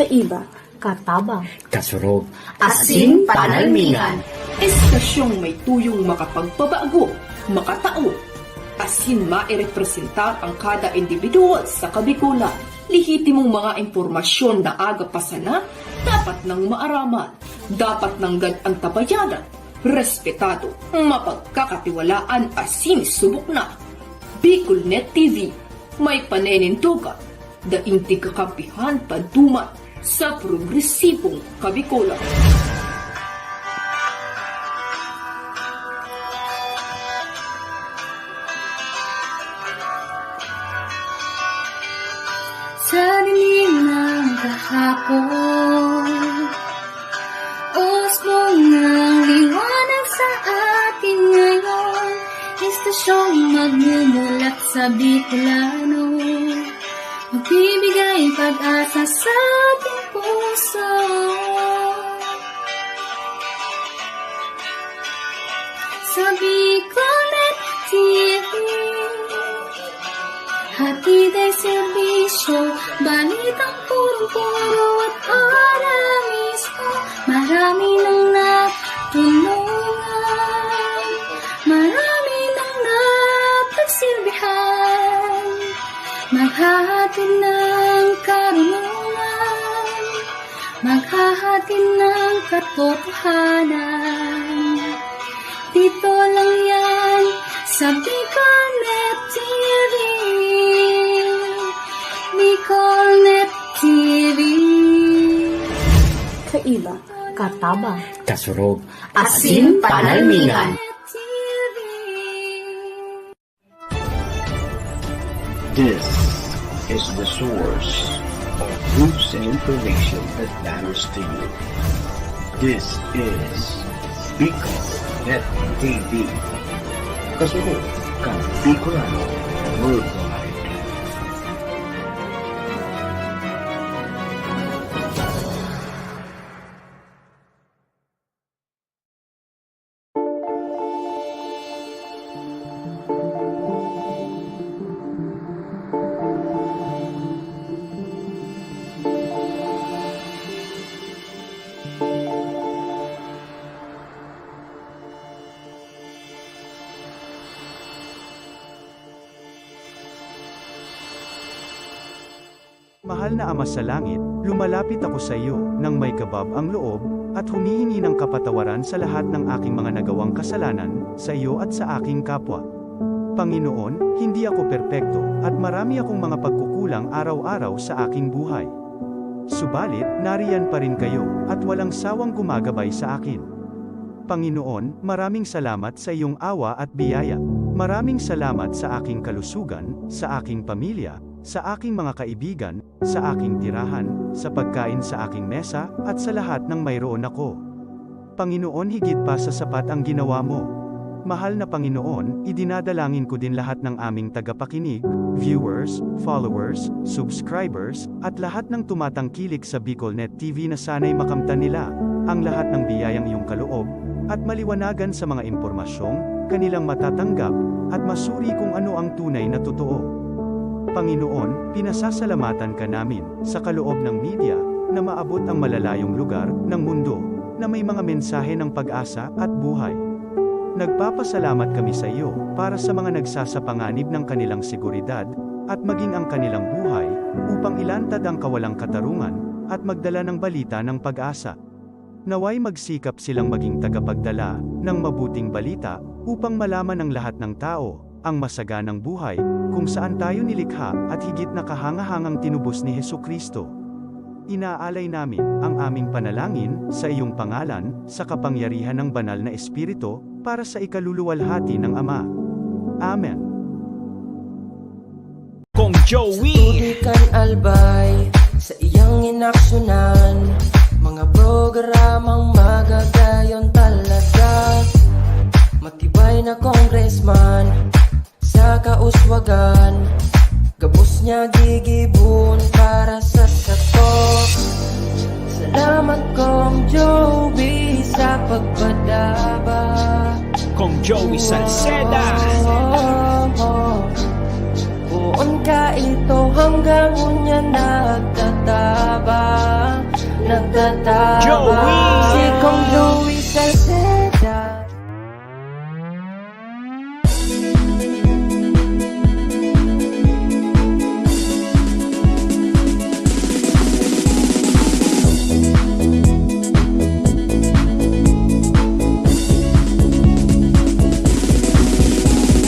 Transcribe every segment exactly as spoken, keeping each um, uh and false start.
Kaiba, katabang, kasurog, asin panalmingan. Estasyong may tuyong makapagpabago, makatao, asin mairepresentar ang kada individual sa Kabikolan. Lehitimong mga impormasyon na aga pa sana, dapat nang maaraman, dapat nang gad-, antabayanan, respetado, mapagkakatiwalaan asin subok na. Bicol Net T V, may paninindogan, daing tigkakampihan paduman sa progresibong Kabikolan. Sa dilim ng kahapon, usbong ng liwanag sa atin ngayon, estasyong magmumulat sa Bicolano, magbibigay pag-asa sa ating puso. Sa Bicolnet T V, hatid ay serbisyo, balitang punong-puno at ora mismo. Marami nang natulungan, marami nang napagsilbihan, maghahatid ng karunungan, maghahatid ng katotohanan. Dito lang yan sa Bicolnet T V. Bicolnet T V. Kaiba, katabang, kasurog, asin panalmingan. T V. This is the source of news and information that matters to you. This is Bicol Net T V. Kasunod kan Bicolano Worldwide. Mahal na Ama sa Langit, lumalapit ako sa iyo nang may kabab ang loob at humihingi ng kapatawaran sa lahat ng aking mga nagawang kasalanan sa iyo at sa aking kapwa. Panginoon, hindi ako perpekto at marami akong mga pagkukulang araw-araw sa aking buhay. Subalit, nariyan pa rin kayo at walang sawang gumagabay sa akin. Panginoon, maraming salamat sa iyong awa at biyaya. Maraming salamat sa aking kalusugan, sa aking pamilya, sa aking mga kaibigan, sa aking tirahan, sa pagkain sa aking mesa, at sa lahat ng mayroon ako. Panginoon, higit pa sa sapat ang ginawa mo. Mahal na Panginoon, idinadalangin ko din lahat ng aming tagapakinig, viewers, followers, subscribers, at lahat ng tumatangkilik sa Bicolnet T V na sana'y makamtan nila ang lahat ng biyayang iyong kaloob at maliwanagan sa mga impormasyong kanilang matatanggap at masuri kung ano ang tunay na totoo. Panginoon, pinasasalamatan ka namin sa kaloob ng media na maabot ang malalayong lugar ng mundo na may mga mensahe ng pag-asa at buhay. Nagpapasalamat kami sa iyo para sa mga nagsasapanganib ng kanilang seguridad at maging ang kanilang buhay upang ilantad ang kawalang katarungan at magdala ng balita ng pag-asa. Nawa'y magsikap silang maging tagapagdala ng mabuting balita upang malaman ng lahat ng tao ang masaganang buhay kung saan tayo nilikha at higit na kahangahangang tinubos ni Jesu-Cristo. Inaalay namin ang aming panalangin sa iyong pangalan, sa kapangyarihan ng Banal na Espiritu, para sa ikaluluwalhati ng Ama. Amen. Kong Joey. Sa tubig kan Albay, sa iyang inaksyonan, mga programang magagayon talaga. Matibay na congressman, sa kauswagan, gabos niya gigibohon para sa sato. Salamat, Kong Joey, sa pagpadaba. Kong Joey Salceda. Poon ka ito hanggang unya nagtatabang. Nagtatapang Joey. Si Kong Joey Salceda.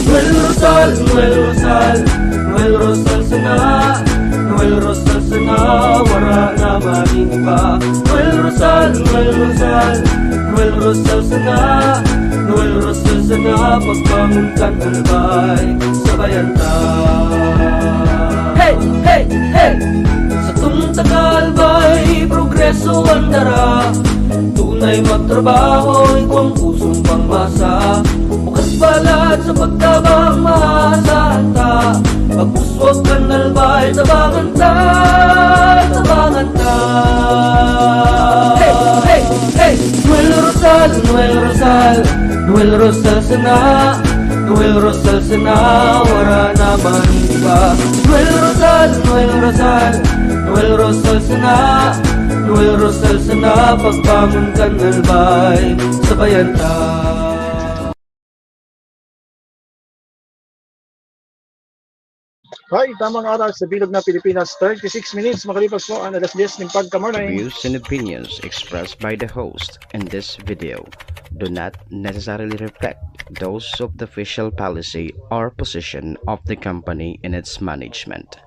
Noel Rosal, Noel Rosal, Noel Rosal sana, Noel Rosal sana, wara na maning iba. Noel Rosal, Noel Rosal, Noel Rosal sana, Noel Rosal sana, pagbangon kan albay, sabayan ta. Hey, hey, hey! Sa tunta ka albay, progreso ang dara. Tunay magtrabaho, ikaw ang pusong pangmasa. Bukas palad sa pagtabang, maasahan ta. Pagpuswag kan albay, tabangan ta, tabangan ta. Hey, hey, hey! Noel Rosal, Noel Rosal, Noel Rosal sana, Noel Rosal sana, wara na maning iba. Noel Rosal, Noel Rosal, Noel Rosal sana, Noel Rosal sana, pagbangon kan albay, sabayan ta. Hay, tamang oras sa bilog na Pilipinas, thirty-six minutes makalipas po ang alas diyes nin pagkamorning. Views and opinions expressed by the host in this video do not necessarily reflect those of the official policy or position of the company and its management.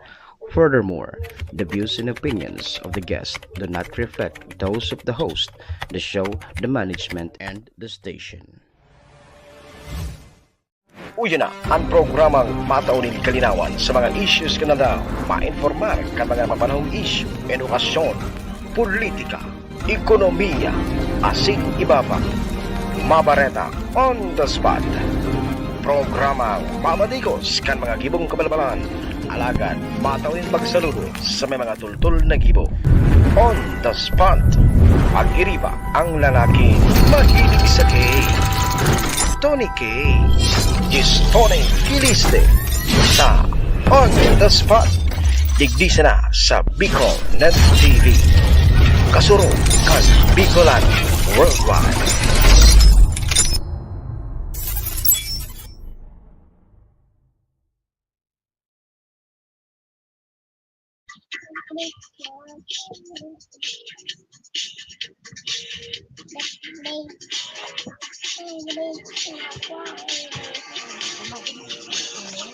Furthermore, the views and opinions of the guest do not reflect those of the host, the show, the management, and the station. Uya na an programang matao nin kalinawan sa mga issues kan aldaw, mainformar kan mga mapanahong isyu, edukasyon, politika, ekonomiya, asin iba pa. Mabareta on the spot. Programang mamadigos kan mga gibong kabalbalan, alagad matao nin pagsaludo sa may mga tultol na gibo. On the spot. Pag-iriba ang lalaking mahilig sa cake. Tony K. Gistone Kiliste sa On the Spot. Digdi sana sa Bicol Net T V. Kasurog kan Bicolan Worldwide.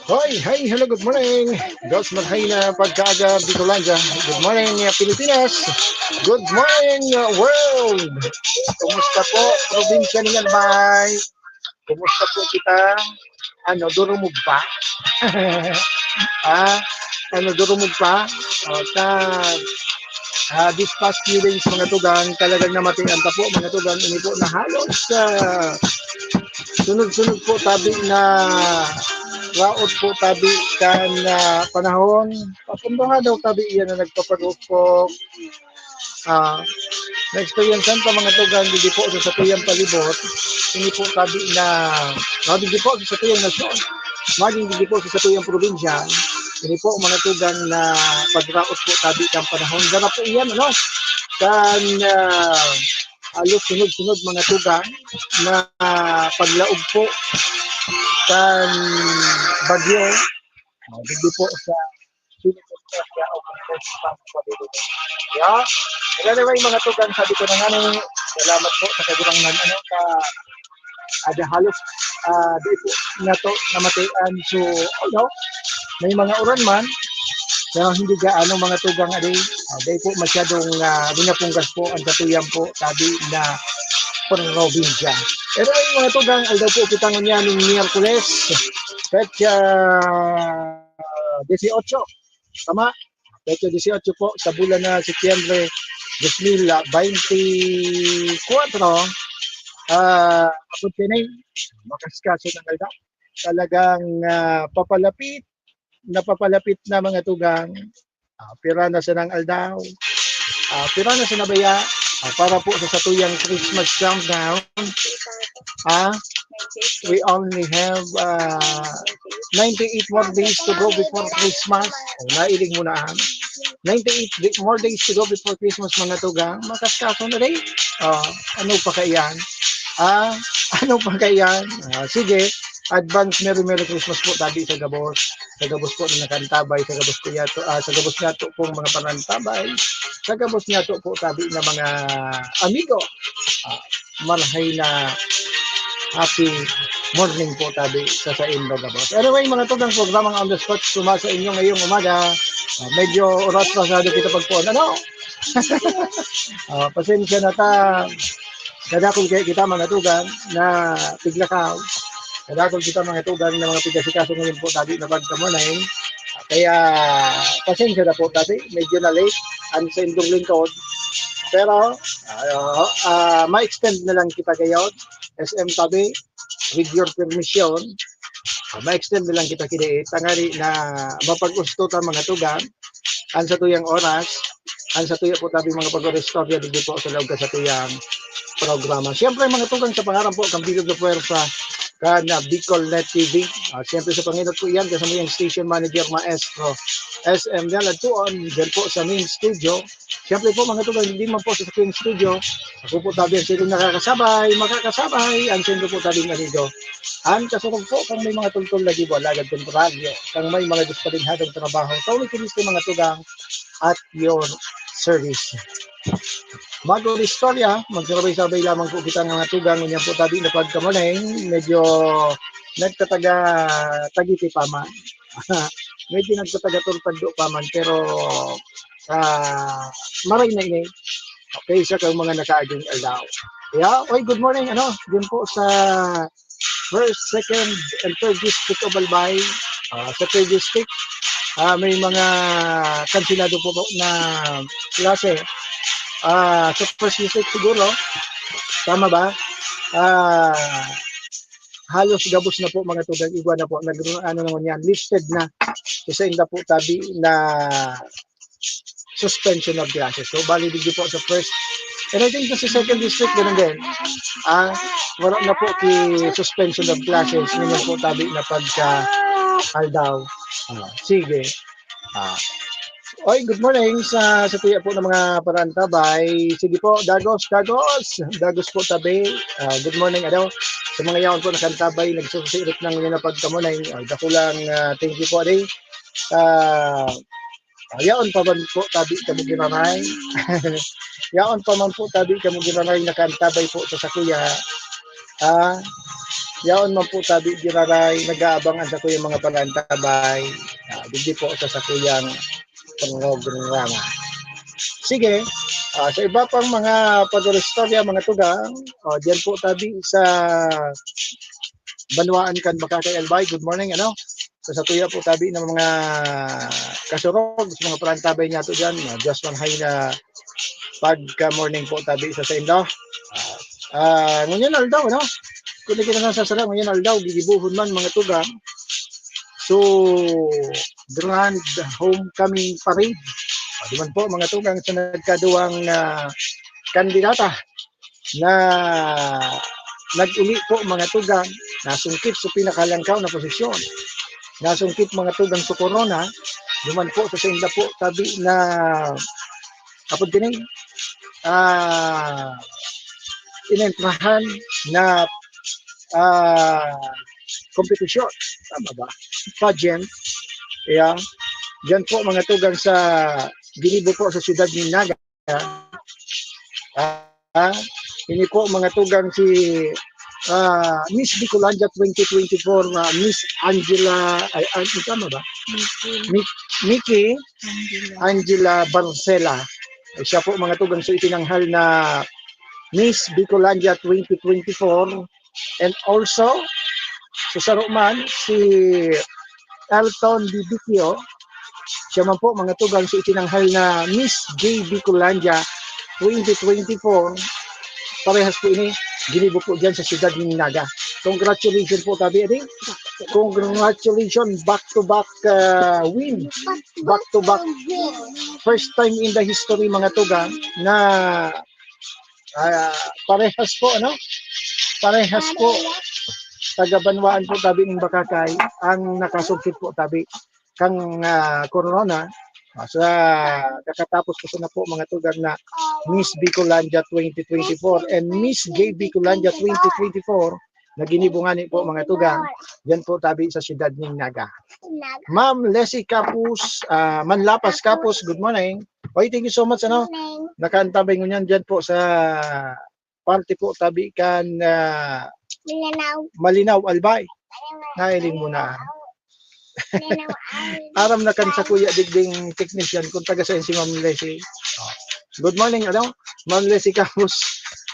Hoy, hi, hello, good morning. Dos Marhaina, pagkaaga, Bicolandia. Good morning, uh, Pilipinas. Good morning, uh, world. Kumusta po, probinsya ni Albay? Kumusta po kita? Ano, durumog pa? Ah, ano, durumog pa? O, ta, ah, this past few days, mga tugang, talagang namatian ta po, mga tugang, ini po na halos, ah, sunod-sunod po tabi na raot po tabi kan, ah, panahon. Papundohan daw tabi iyan na nagpapag-ukpok. Ah, na-experiencean pa, mga tugang, digdi po sa satuyang palibot, ini po tabi na, no, digdi po sa satuyang nasyon, maging digdi po sa satuyang probinsya, ini po, mga tugang, na pagraot po tabi kan panahon. Dara po iyan, ano, kan, ah, halos sunod-sunod, mga tugang, na paglaog po kan bagyo, ah, digdi po sa Philippine Media o Congress Fund Committee. Yeah. But anyway, mga tugang, sabi ko na nga, no, salamat po sa kagurang nag-, ano, ka, ada halos, ah, di po na to namatian. So, ano, may mga uran man, pero hindi gaano, mga tugang, adi, ah, di po masyadong, ah, di na punggas po ang katuyan po, sabi na probinsya. Pero ay, mga tugang, aldaw po kita ngunyan ning Miyerkules, petsa dieciocho. Tama? Petsa dieciocho po sa bulan na Setyembre dos mil veinticuatro. Ah, ako tining makaskaso ng aldaw. Talagang, ah, papalapit, napapalapit na, mga tugang. Ah, pira na sanang aldaw. Ah, pira na sana baya? Ah, para po sa satuyang Christmas countdown. Ah, we only have, ah, ninety-eight more days to go before Christmas. Oh, nailing mo na, ah. ninety-eight day, more days to go before Christmas, mga tugang. Makaskaso na rin. Ah, ano pa kaiyan? Ah, ano pa kaiyan? Ah, sige, advance Merry Merry Christmas po tabi sa gabos. Sa gabos po na nakantabay, sa gabos po yato, ah, sa gabos niyato pong mga panantabay, sa gabos niyato po tabi na mga amigo. Ah, marhay na happy morning po tabi sa saindo gabos. Anyway, mga tugang, programang On the Spot suma sa inyo ngayong umaga. Ah, medyo oras pasado kita pagpuon. Ano? Ah, pasensya na ta. Kadakol kaya kita, mga tugang, na tiglakaw. Kadakol kita, mga tugang, na mga tigasikaso ngayon po tabi na pagkamunay. Kaya, pasensya na po tabi. Medyo na late ang sa indong lingkod. Pero, ah, ah, ma-extend na lang kita ngayon. S M tabi, with your permission, ah, ma-extend na lang kita kini tangani na mapag-usto ta, mga tugang, ang satuyang oras, ang satuya po tabi mga pag-oristorya digdi po sa loob ka satuyang programa. Siyempre, mga tugang, sa pangaran po kan Bilog na Puwersa, kan, ah, Bicol Net T V. Ah, siyempre, sa panginot po iyan, kasamuyang station manager, maestro, S M Dal Adtuon, dyan po sa main studio. Siyempre po, mga tugang, hindi man po sa Queen Studio, ako po tabi ang siring nakakasabay, makakasabay, ang siyempre po tabing amigo. Ang kasurog po, kang may mga tultol na gibo, alagad kontraryo, kang may mga Diyos palinghadong trabaho, sa ulit kinis mga tugang at your service. Mag-istorya, magsabay-sabay lamang po kita, mga tugang, ngunyan po tabi na pagkamuning, medyo nagtataga tagiti pa man. Medyo nagtataga turtagdo pa man, pero, ah, maray na ini. Okay, sa kang mga nakaaging aldaw. Yeah, oy, good morning, ano, dyan po sa first, second, and third district of Albay. Ah, sa third district, ah, may mga kansilado po, po na klase. Ah, sa first district siguro, tama ba? Ah, halos gabos na po, mga tugang, igwa na po, nag-, ano naman yan, lifted na. Isa inda po tabi na suspension of classes. So, bali, digdi po sa first, and I think sa second district, ganun din. Ah, wala na po ki suspension of classes. Ngayon po, tabi na pagka aldaw. Ah, sige. Ah. Oy, good morning sa, sa tuya po ng mga parantabay. Sige po, dagos, dagos. Dagos po tabi. Ah, good morning, ano. Sa mga yaon po nakantabay, nagsususirit ng ngayon na pagkamunay. Ah, dakulang, ah, thank you po, ade. Ah, yaon pa man po tabi kamo giraray. Yaon pa man po tabi kamo giraray nakantabay po sa sakuya. Ah, yaon man po tabi giraray nag-aabang ang sakuyang mga parantabay. Ah, digdi po sa sakuyang programa. Sige, ah, sa iba pang mga pag-istorya, mga tugang, oh, diyan po tabi sa banwaan kan Makakay Albay. Good morning, ano? Sa satuya po tabi ng mga kasurog, sa mga parantabay niya to diyan, uh, just one high na pagka morning po tabi sa saindo. Ah, ngunyan aldaw, no? Kung di kita nasasara, ngunyan aldaw, gigibuhon man, mga tugang. So, Grand Homecoming Parade. Ah, di man po, mga tugang, sa nagkaduwang, ah, kandidata na nag-uli po, mga tugang, nasungkit sa pinakalangkaw na posisyon. Nasungkit, mga tugang, sa korona, di man po sa sainda po tabi na, apod kini, ah, inentrahan na, ah, kompetisyon. Tama ba? Pageant. Yeah. Diyan po, mga tugang, sa ginibo po sa siyudad ni Naga. Ah, ini po, mga tugang, si, ah, Miss Bicolandia twenty twenty-four, ah, Miss Angela, ay, an-, tama ba? Mickey. Mi-, Mickey Angela. Angela Barcela. Siya po, mga tugang, so itinanghal na Miss Bicolandia twenty twenty-four. And also, sa saro man, si Elton Bibikio, siya man po, mga tugang, si itinanghal na Miss Gay Bicolandia twenty twenty-four. Parehas po ini, ginibo po dyan sa siyudad ng Naga. Congratulations po, tabi, adi. Congratulations, back to back, uh, win. Back to back. First time in the history, mga tugang, na, ah, parehas po, ano? Parehas po. Taga-banwaan po, tabi, ng Bakakay, ang nakasungkit po, tabi, kang, ah, corona. Ah, sa kakatapos ko sana po, mga tugang, na Miss Bicolandia twenty twenty-four and Miss Gay Bicolandia twenty twenty-four, na ginibo ngani po, mga tugang, diyan po tabi sa siyudad ning Naga. Ma'am Leslie Capus, ah, Manlapas Capus, good morning. Oy, thank you so much, ano? Nakaantabay ngunyan diyan po sa parte po tabi kan, ah, Mindanao. Malinaw, Albay. Nailing mo na. Aram na kan sa kuya digding technician kung taga saan si Ma'am Leslie. Oh. Good morning, ano? Ma'am Leslie Capus,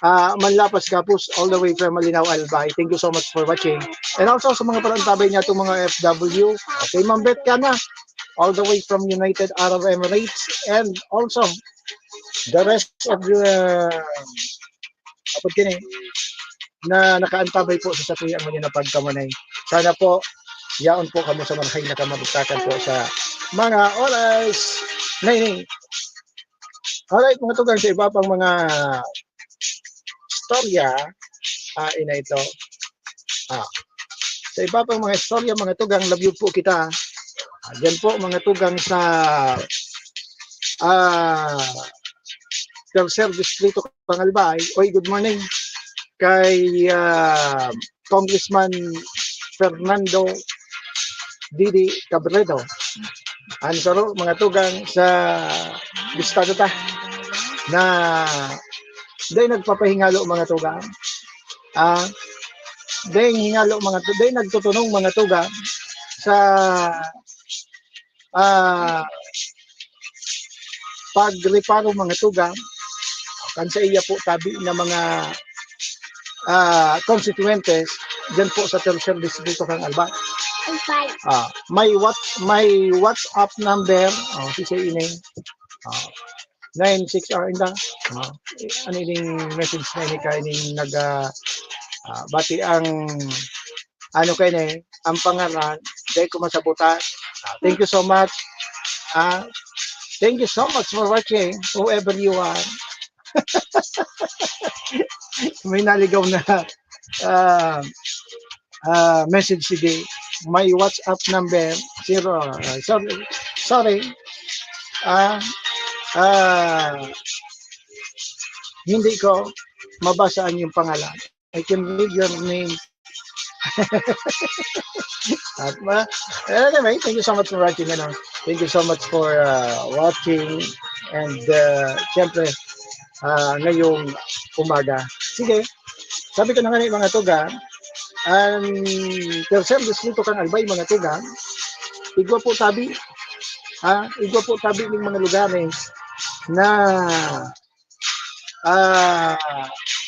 ah, Manlapas Capus, all the way from Malinaw, Albay. Thank you so much for watching. And also sa mga palantabay niya itong mga F W. Okay, Ma'am Beth Cana, all the way from United Arab Emirates. And also, the rest of the, apod kini, na nakaantabay po sa satuya ngunyan na pagkamanay. Sana po, yaon po kamo sa marahay na kamabugtakan po sa mga oras na ini. Alright, mga tugang, sa iba pang mga istorya, ah, ina ito. Ah, sa iba pang mga istorya, mga tugang, love you po kita. Ah, dyan po, mga tugang, sa, ah, Tercer Distrito, Pangalbay. Oy, good morning kay, ah, Congressman Fernando Didi Cabredo. Ang saro, mga tugang, sa bistado ta na dai nagpapahingalo, mga tugang. Ah, dai hingalo, mga tu-, dai nagtutunong, mga tugang, sa, ah, pagreparo, mga tugang, kan sa iya po tabi na mga, ah, constituentes dyan po sa Tercer Distrito kan Albay. Albay. Ah, may what, may WhatsApp number, oh, si Sir Ining. Ah, nine six R inda. Ah, ano ining message na ini kay ning nag, ah, ah, bati ang ano kay ni, ang pangaran, dai ko masabutan. Ah, thank you so much. Ah, thank you so much for watching, whoever you are. May naligaw na, ah, ah, message, sige. My WhatsApp number, zero, ah, sorry, sorry. Ah, ah, hindi ko mabasa ang iyong pangalan. I can read your name. At ma-, anyway, thank you so much for watching, ano. Thank you so much for, ah, watching. And, ah, siyempre, ah, ngayong umaga. Sige, sabi ko na nga ni mga tugang, ang Tercer Distrito kan Albay, mga tugang, igwa po tabi, ha? Igwa po tabi ning mga lugares na, ah,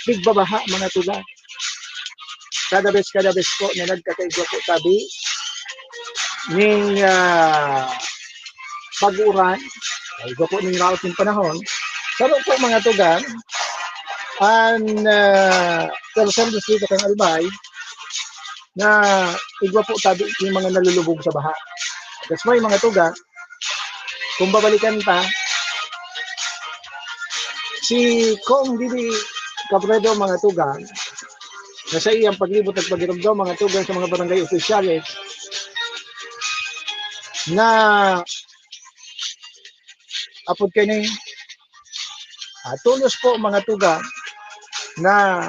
pigbabaha, mga tugang. Kada bes, kada bes po na nagkakaigwa po tabi ning, ah, pag-uuran, ay igwa po ning raot ning panahon. Saro po, mga tugang, ang, ah, Tercer Distrito kan Albay, na igwa po tabi yung mga nalulubog sa baha. That's why, mga tugang, kung babalikan ta, si Cong Didi Cabredo, mga tugang, na sa iyang paglibot at pagirumdom, mga tugang, sa mga barangay opisyales, na apod kani, ah, tolos po, mga tugang, na,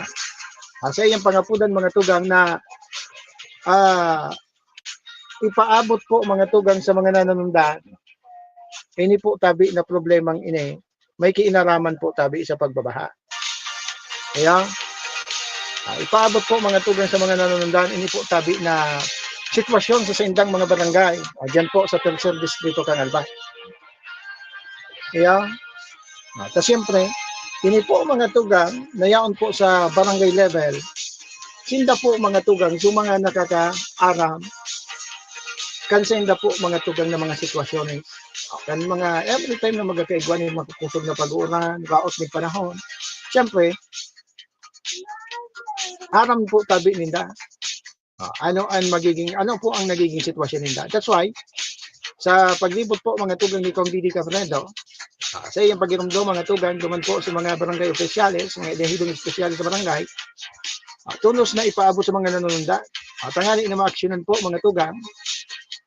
ah, sa iyang pangapodan, mga tugang, na, ah, ipaabot po, mga tugang, sa mga nananundaan. Ini po tabi na problemang ini, may kiinaraman po tabi sa pagbabaha. Kaya, ah, ipaabot po, mga tugang, sa mga nananundaan, ini po tabi na sitwasyon sa saindang mga barangay, ah, dyan po sa Tercer Distrito kan Albay. Kaya, ah, ta siyempre, ini po, mga tugang, na yaon po sa barangay level, sinda po, mga tugang, yung mga nakakaaram, kan sainda po, mga tugang, na mga sitwasyon, eh. Kan mga every time na magkakaigwa ning makukusog na pag-uuran, raot ning panahon, siyempre, aram po tabi ninda. Ah, ano ang magiging, ano po ang nagiging sitwasyon ninda? That's why, sa paglibot po, mga tugang, ni Cong Didi Cabredo, ah, sa iyang pagirumdom, mga tugang, duman po sa mga barangay opisyales, mga edehidong espesyales sa barangay, ah, tolos na ipaabot sa mga nanununda. Ah, tanganing na maaksyonan po, mga tugang,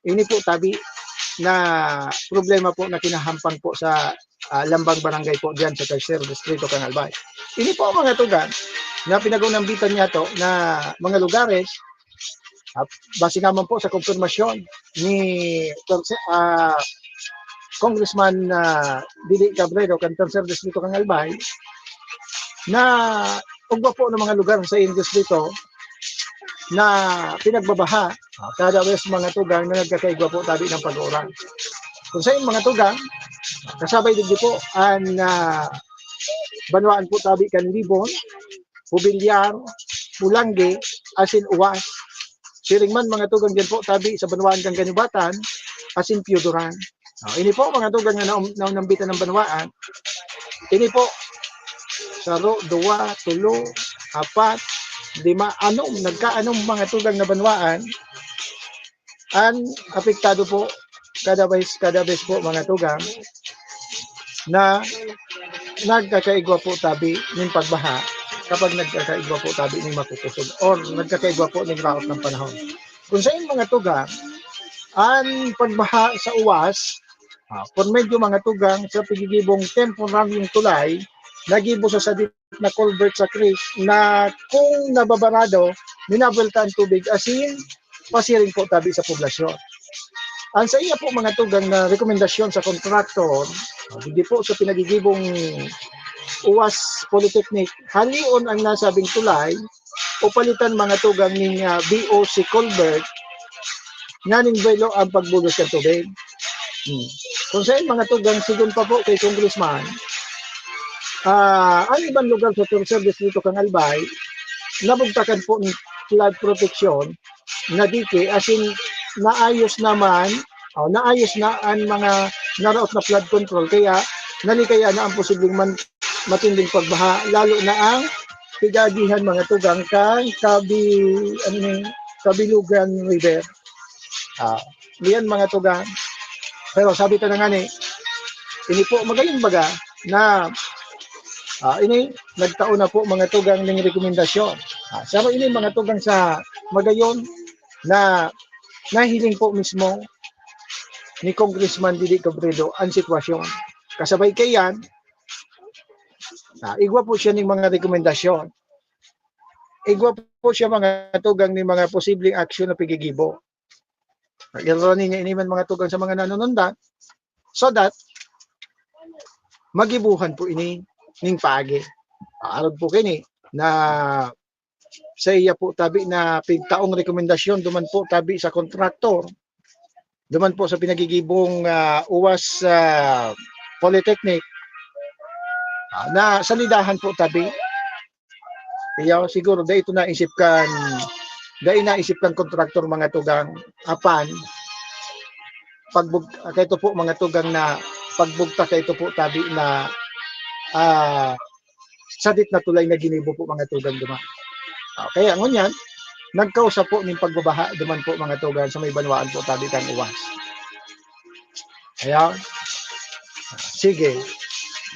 ini po tabi na problema po na kinahampang po sa, ah, lambang barangay po diyan sa Tercer Distrito kan Albay. Ini po, mga tugang, na pinag-unambitan niya to na mga lugares, ah, base naman po sa kumpirmasyon ni Terce-, ah, Congressman, ah, Didi Cabredo kan Tercer Distrito kan Albay, na ugwa po ng mga lugar sa iyong distrito na pinagbabaha, ah, kada vez, mga tugang, na nagkakaigwa po tabi ng pag-uuran. Kung sa iyong mga tugang, kasabay digdi po an, ah, banwaan po tabi kan Libon, Jubilar, Bulangge, asin Uwas. Siring man, mga tugang, diyan po tabi sa banwaan kan Ganibatan, asin Pioduran. Oh, ini po, mga tugang, na naum-, naunambitan ng banwaan. Ini po, saro, duwa, tulo, apat, lima, anom, nagkaanom, mga tugang, na banwaan an apektado po kada vez, kada vez po, mga tugang, na nagkakaigwa po tabi nin pagbaha kapag nagkakaigwa po tabi nin makukusog or nagkakaigwa po nin raot ng panahon. Kung sa iyong mga tugang, an pagbaha sa Uwas, ah, por medyo, mga tugang, sa pigigibong temporaryong tulay, nagibo sa sadit na culvert sa creek na kung nababarado, minabwelta ang tubig asin pasiring po tabi sa poblasyon. Ang sa iya po, mga tugang, na rekomendasyon sa kontraktor, ah, digdi po sa pinagigibong Uwas Polytechnic, halion ang nasabing tulay o palitan, mga tugang, ning, ah, B O C culvert nganing buwelo ang pagbulos kan tubig. Hmm. Kung sa iyong mga tugang, sigon pa po kay Congressman, ah, ang ibang lugar sa Tercer Distrito kan Albay, nabugtakan po ng flood protection na dike, asin naayos naman, oh, naayos na ang mga naraot na flood control, kaya nalikaya na ang posibleng man-, matinding pagbaha, lalo na ang pigaagihan, mga tugang, kan Kabi-, ano ni, Kabilugan River. Ah, iyan, mga tugang. Pero sabi ta na nga ni, ini po, magayon baga na, ah, ini, nagtao na po, mga tugang, ning rekomendasyon. Ah, saro ini, mga tugang, sa magayon na nahiling po mismo ni Congressman Didi Cabredo ang sitwasyon. Kasabay kaiyan, ah, igwa po siya ning mga rekomendasyon. Igwa po siya, mga tugang, ning mga posibleng aksyon na pigigibo. Irani niya ini man, mga tugang, sa mga nanunundan, so that magibuhan po ini ning paagi. Arog po kini na sa iya po tabi na pigtaong rekomendasyon duman po tabi sa kontraktor, duman po sa pinagigibong, ah, Uwas, ah, Polytechnic, ah, na salidahan po tabi. Kaya siguro dai ito naisip kan, dai naisip kan kontraktor, mga tugang, apan pagbug-, kaito po, mga tugang, na pagbugtak kaito po tabi na, ah, sadit na tulay na ginibo po, mga tugang, duman. Ah, kaya ngunyan, nagkausa po ning pagbabaha duman po, mga tugang, sa may banwaan po tabi kan Uwas. Ayan. Sige.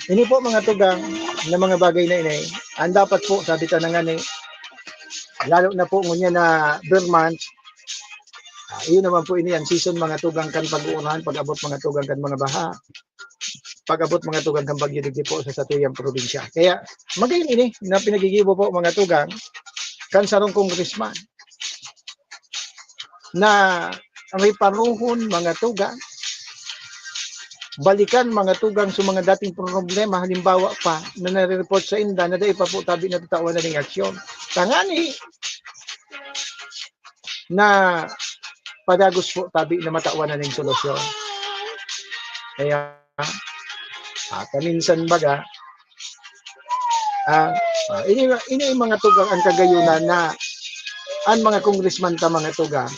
Ini po, mga tugang, na mga bagay na ini, ang dapat po, sabi ta na nga ni, lalo na po ngunyan na ber months, ah, iyon naman po ini ang season, mga tugang, kan pag-uunahan, pag-abot, mga tugang, kan mga baha, pag-abot, mga tugang, kan bagyo digdi po sa satuyang probinsya. Kaya, magayon ini na pinagigibo po, mga tugang, kan sarong congressman na reparohon, mga tugang. Balikan, mga tugang, sa mga dating problema, halimbawa pa, na nare-report sa inda na dai pa po tabi natatawan na ning aksyon. Tangani na padagos po tabi na matawan na ning solusyon. Kaya, ah, paminsan baga, ah, ah, ini, ini yung mga tugang ang kagayunan na ang mga congressman ta, mga tugang,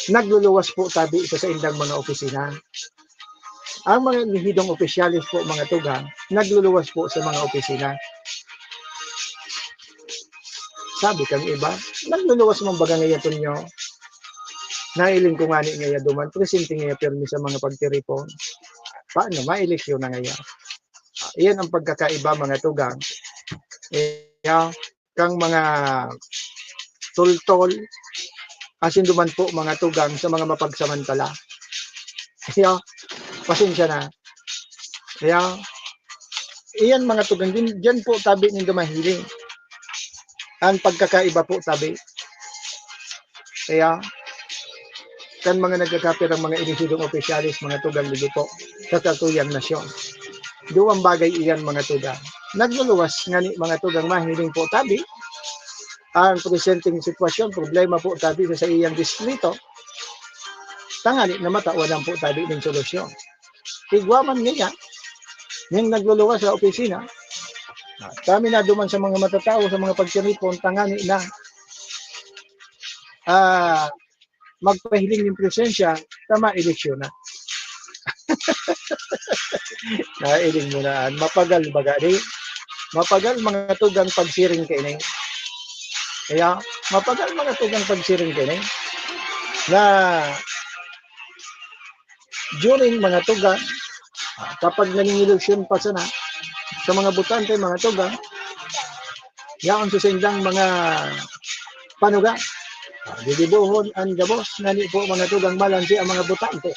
nagluluwas po tabi sa saindang mga opisina. Ang mga elehidong opisyales po, mga tugang, nagluluwas po sa mga opisina. Sabi kang iba, nagluluwas man baga ngaya, Tonyo? Nailing ko ngani ngaya duman, presente ngaya pirmi sa mga pagtiripon. Paano? Maeleksyon na ngaya. Ah, iyan ang pagkakaiba, mga tugang. Iya, kang mga tultol, asin duman po, mga tugang, sa mga mapagsamantala. Kaya, pasensya na. Kaya, iyan, mga tugang, din, diyan po tabi nindo mahiling. Ang pagkakaiba po tabi. Kaya, kan mga nagkakapirang mga elehido, mga opisyales, mga tugang, digdi po, sa satuyang nasyon. Duwang bagay iyan, mga tugang. Nagluluwas ngani, mga tugang, mahiling po tabi, ang presenteng sitwasyon, problema po tabi sa saiyang distrito, tanganing na matawan po tabi nin solusyon. Igwa man niya, ning nagluluwas sa opisina, ah, kami na duman sa mga matatao, sa mga pagtiripon, tanganing na, ah, magpahiling nin presensya sa maeleksyon na. Nailing mo na, an mapagal baga, di? Mapagal, mga tugang, pagsiring kaini. Kaya, mapagal, mga tugang, pagsiring kaini. Na, during, mga tugang, ah, kapag naging eleksyon pa sana, sa mga botante, mga tugang, yaon sa saindang mga panuga. Ah, gigibohon an gabos, ngani po, mga tugang, malansi ang mga botante.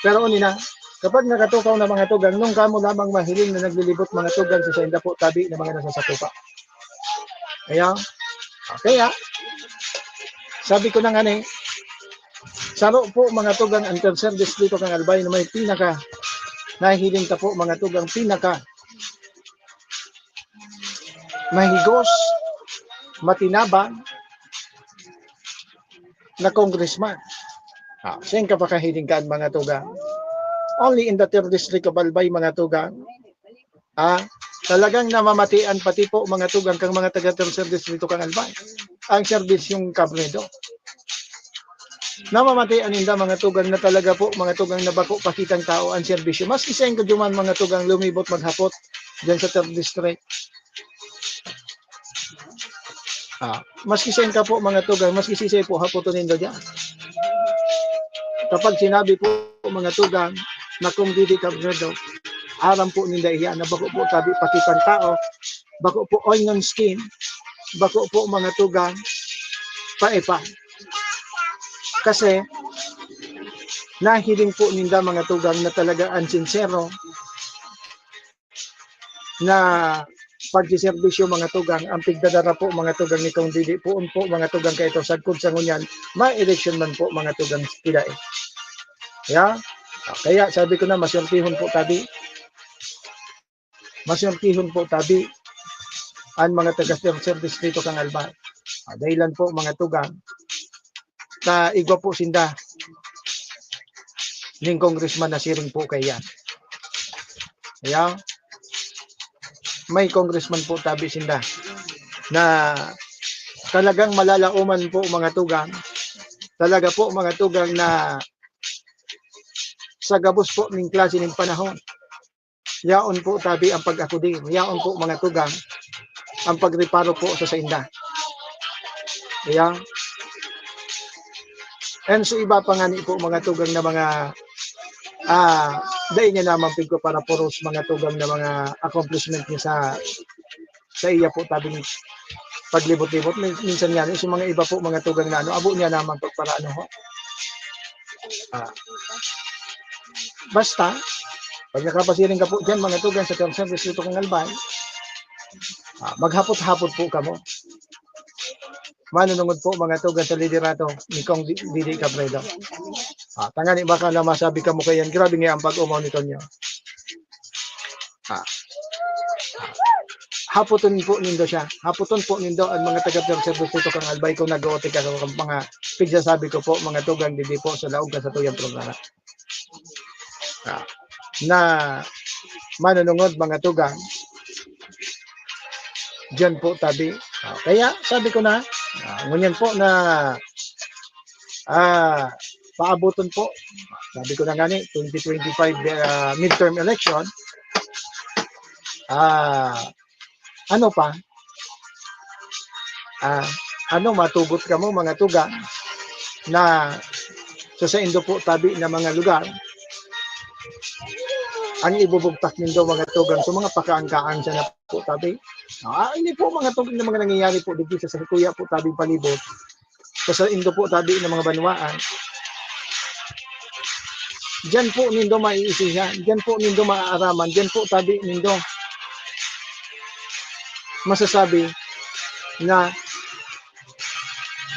Pero uni na, kapag nakatukaw na, mga tugang, nung kamo lamang mahiling na naglilibot, mga tugang, sa sainda po tabi na mga nasasakupan. Kaya, kaya, sabi ko na ngani, saro po, mga tugang, ang tercer distrito kan Albay na may pinaka, nahihiling ta po, mga tugang, pinaka mahigos, matinabang na congressman. Ah, sain ka pakahiling kan, mga tugang? Only in the third district of Albay, mga tugang. Ah, talagang namamatian pati po, mga tugang, kang mga taga tercer distrito kan Albay ang serbisyong Carbonero. Namamatian ninda, mga tugang, na talaga po, mga tugang, na bako pa kitang tao ang serbisyo. Maski sain ka duman, mga tugang, lumibot maghapot diyan sa third district. Ah, maski sain ka po, mga tugang, maski sisay po, hapoton ninda diyan. Kapag sinabi po, mga tugang, na kung didi Carbonero, aram po ninda iyan na bako po tabi pa kitang tao, bako po onion skin, bako po, mga tugang, paepa. Kasi, nahiling po ninda, mga tugang, na talaga ang sinsero na pagsiserbisyo, mga tugang, ang pigdadara po, mga tugang, nitong didi poon po, mga tugang, kaito sagkod sa ngunyan, maeleksyon man po, mga tugang, sila eh. Kaya, kaya sabi ko na, maswertehon po tabi. Maswertehon po tabi an mga taga Tercer Distrito kan Albay. Ah, dahilan po, mga tugang, ta igwa po sinda ning congressman na siring po kaiyan. Kaya, may congressman po tabi sinda na talagang malalaoman po, mga tugang. Talaga po, mga tugang, na sa gabos po ning klase ning panahon, yaon po tabi ang pag-akudir, yaon po, mga tugang, ang pagreparo po sa sainda. Kaya, and sa iba pa ngani po, mga tugang, na mga, ah, dai niya naman pigko para puros, mga tugang, na mga accomplishment niya sa, sa iya po tabing paglibot-libot. Min-, minsan nga, sa mga iba po, mga tugang, na ano, abo niya naman pagparaano ho. Ah. Basta, pag nakapasiring ka po dyan, mga tugang, sa Tercer Distrito kan Albay, ah, maghapot-hapot po kamo. Manunungod po, mga tugang, sa liderato ni Cong Di-, Didi Carbonero. Ah, tangani baka na masabi kamo kaiyan, grabe nga ang pag-umaw ni Tonyo. Ah. Hapoton po nindo siya. Hapoton po nindo ang mga taga Tercer Distrito kan Albay kung nag-ootik ako kang mga pigsasabi ko po, mga tugang, didi po sa laog ka sa tuyang programa. Ah, na manunungod, mga tugang, diyan po tabi. Ah, kaya sabi ko na, ah, ngunyan po na, ah, paabuton po. Sabi ko na ngani, twenty twenty-five, ah, midterm election. Ah, ano pa? Ah, ano, matugot kamo, mga tugang, na sa saindo po tabi na mga lugar, ang ibubugtak nindo, mga tugang, sa mga pakaangkaang siya na po tabi. Ah, hindi po, mga tugang, na mga nangyayari po dito sa, sa kuya po tabing palibot. sa saindo po tabi na mga banwaan, diyan po nindo maiisihan, diyan po nindo maaaraman, diyan po tabi nindo masasabi na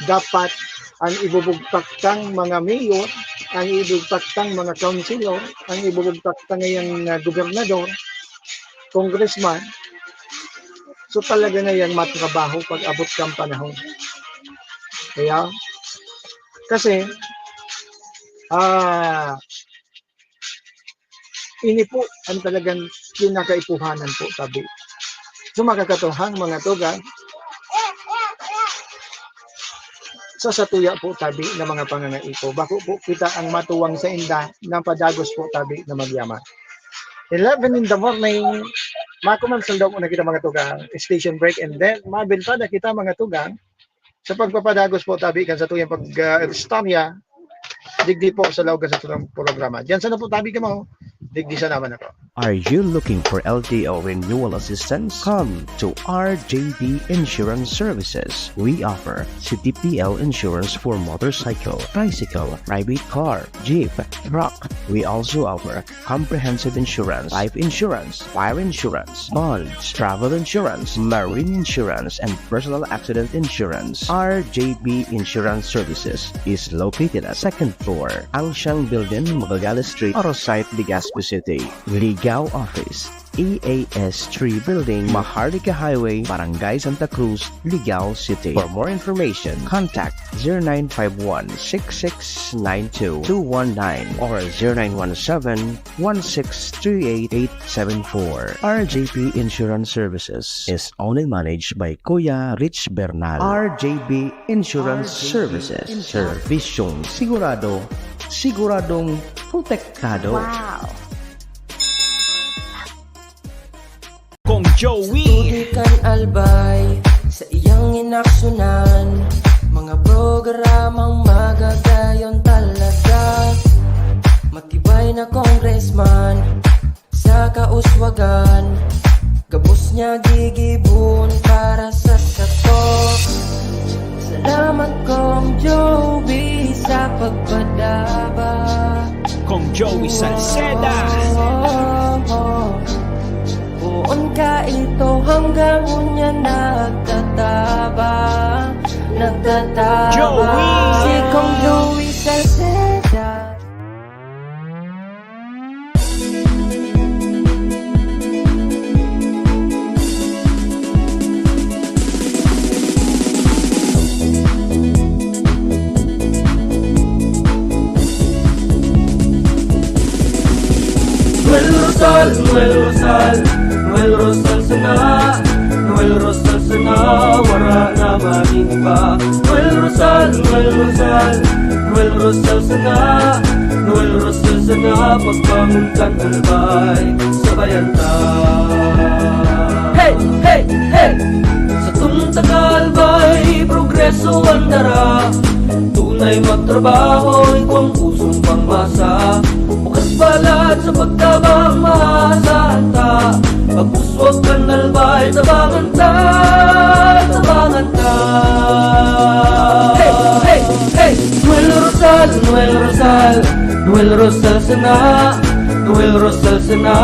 dapat ang ibubugtak tang mga mayor, ang ibubugtak tang mga councilor, ang ibubugtak tang ngayang, ah, gobernador, congressman, so talaga ngayang matrabaho pag abot kang panahon. Kaya, kasi, ah, ini po ang talagang kinakaipuhanan po tabi. So, mga katugang, mga tugang, sa satuya po tabi na mga pangangaipo, bako po kita ang matuwang sainda na padagos po tabi na magyaman. Eleven in the morning, makuman sa daw na kita mga tugang, station break, and then mabintada kita mga tugang sa pagpapadagos po tabi kan satuyang pag, ah, istorya digdi po sa laog kan satuyang programa. Diyan sana po tabi kamo, digdi sana man ako. Are you looking for L T O renewal assistance? Come to R J B Insurance Services. We offer C T P L insurance for motorcycle, tricycle, private car, jeep, truck. We also offer comprehensive insurance, life insurance, fire insurance, bonds, travel insurance, marine insurance, and personal accident insurance. R J B Insurance Services is located at second floor, Angsiang Building, Magallanes Street, Arosite, Legazpi City. Ligao Office, E A S three Building, Maharlika Highway, Barangay Santa Cruz, Ligao City. For more information, contact zero nine five one, six six nine two, two one nine or zero nine one seven, one six three eight, eight seven four. R J P Insurance Services is owned and managed by Kuya Rich Bernal. R J P Insurance Services. Servisyong sigurado, siguradong protektado. Wow! Kong Joey. Tubig kan Albay sa iyang inaksyonan, mga programang magagayon talaga. Matibay na congressman sa kauswagan, gabos niya gigibon para sa sato. Salamat, Kong Joey, sa pagpadaba. Kong Joey Salceda. Poon ka ito hanggang unya nagtatabang, nagtatabang. Joey! Si Kong Joey Salceda. Noel Rosal, Noel Rosal, Noel Rosal sana. Noel Rosal sana, wara na man iba. Noel Rosal, Noel Rosal, Noel Rosal sana. Noel Rosal sana, pagbangon kan Albay, sabayan ta. Hey, hey, hey! Satong taga-Albay, progreso an dara. Tunay magtrabaho, igwang pusong pangmasa. Bukas palad sa pagtabang, maasahan ta. Pag-uswag kan Albay, tabangan ta, tabangan ta. Hey, hey, hey! Noel Rosal, Noel Rosal, Noel Rosal sana. Noel Rosal sana,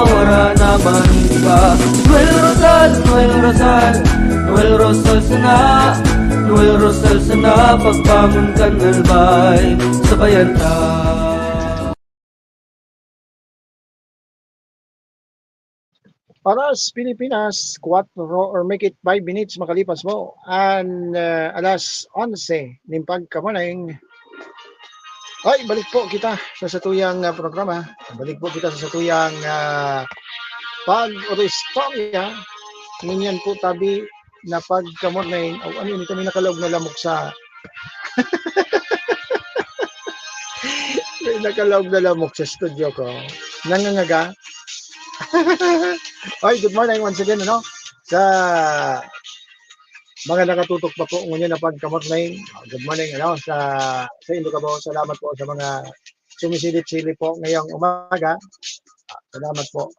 wara na man iba. Noel Rosal, Noel Rosal, Noel Rosal sana. Noel Rosal sana, pagbangon kan Albay, sabayan ta. Oras, Pilipinas, kwatro or make it five minutes makalipas po an, ah, alas onse nin pagkamorning. Ay, balik po kita sa satuyang, ah, programa. Balik po kita sa satuyang, ah, pag-istorya. Ngunyan po tabi na pagkamorning. O, ano yun? Ito may nakalaog na lamok sa May nakalaog na lamok sa studio ko. Nangangaga. Oy, good morning once again, ano? Sa mga nakatutok pa po ngunyan na pagkamorning, good morning, ano, sa, sa indo kamo. Salamat po sa mga sumisilip-silip po ngayong umaga. Salamat po.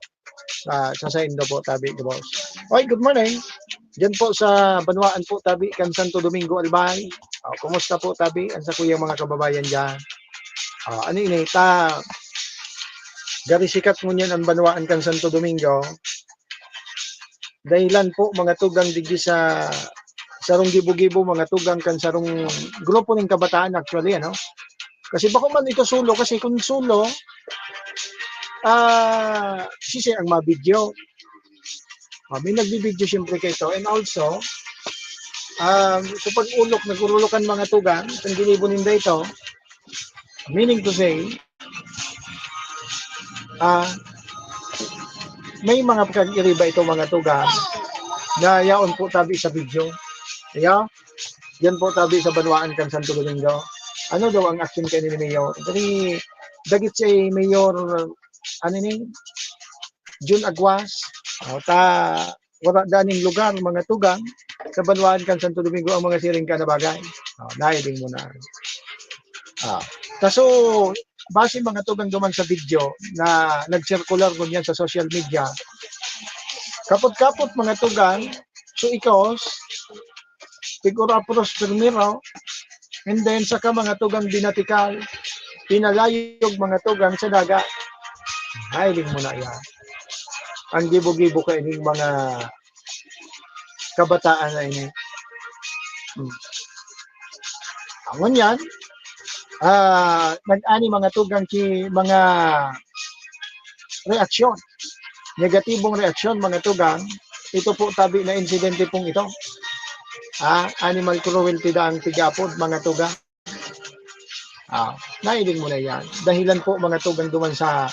Ah, sa saindo po, tabi, boss. Oy, good morning. Diyan po sa banwaan po, tabi, kan Santo Domingo, Albay. Oh, kumusta po tabi ang sakuyang mga kababayan diyan? Oh, ano ini? Ta, gari sikat ngunyan ang banwaan kan Santo Domingo. Dahilan po, mga tugang, digdi sa sarong gibo-gibo, mga tugang, kan sarong grupo ning kabataan, actually, ano? Kasi bako man ito solo, kasi kung solo, ah, sisay ang mabidyo? Ah, may nagbibidyo siyempre kaito. And also, um, sa pag-ulok, nag-urulokan, mga tugang, kung ginibo ninda ito, meaning to say, ah, may mga pagkag-iriba ito, mga tugang, na yaon po tabi sa video. Ayan. Yan po tabi sa banwaan kan Santo Domingo. Ano daw ang action kaini ni Mayor? Diri, dagit si Mayor, ano ni? Jun Aguas. O, ta, wala daning lugar, mga tugang, sa banwaan kan Santo Domingo ang mga siring ka na bagay. O, nahiling mo na. Ah, kaso, base, mga tugang, duman sa video na nagsirkular ngunyan sa social media, kapot-kapot, mga tugang, so ikos, pig-urapros primero, and then saka, mga tugang, binatikal, pinalayog, mga tugang, sa dagat. Ay, ling mo na yan. Ang gibo-gibo kaining mga kabataan na ini. Hmm. Ang ngunyan, ah, nag-ani, mga tugang, ki mga reaksyon. Negatibong reaksyon, mga tugang. Ito po tabi na insidente pong ito. Ah, animal cruelty daang tigapod, mga tugang. Ah, nailing mo na yan. Dahilan po, mga tugang, duman sa,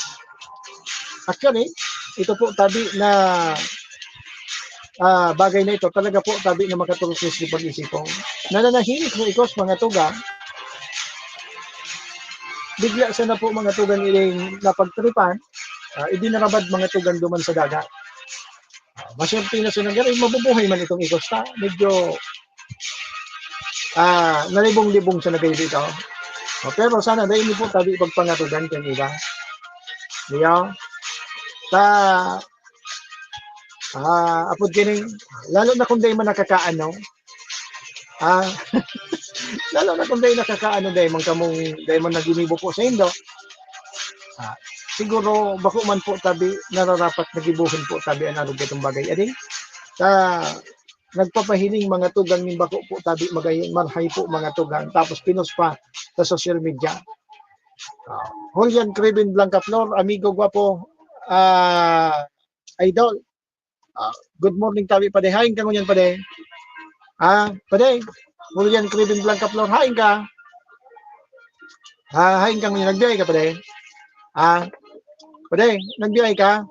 actually, ito po tabi na, ah, bagay na ito, talaga po tabi na makaturog sa pag-isipon. Nananahimik sa ikos, mga tugang. Bigla sana po, mga tugang, iling napagtripan, ah, idinarabad, mga tugang, duman sa dagat. Ah, maswerte na sa nangyari, mabubuhay man itong ikos ta. Medyo, ah, nalibong-libong sa nagay dito. Ah, pero sana dahil niyo po tabi pagpangatugan kan iba. Diya? Ta, ah, apod kining, lalo na kung dahil man nakakaano, ah, lalo na kung dahil nakakaano, dahil man kamong, dahil man naginibo po sa indo, ah, siguro bako man po tabi, nararapat na gibuhon po tabi an arog katong bagay. Adi, ta, nagpapahiling, mga tugang, nin bako po tabi, magay-, marhay po, mga tugang, tapos pinost pa sa social media. Ah, Julian Criven Blancaflor, amigo gwapo, ah, idol. Ah, good morning tabi, pade. Hain ka ngunyan, pade? Ah, pade, Julian Criven Blancaflor, hain ka? Ah, hain ka ngunyan, nagbiyahe ka, pade? Ah, pade, nagbiyahe ka?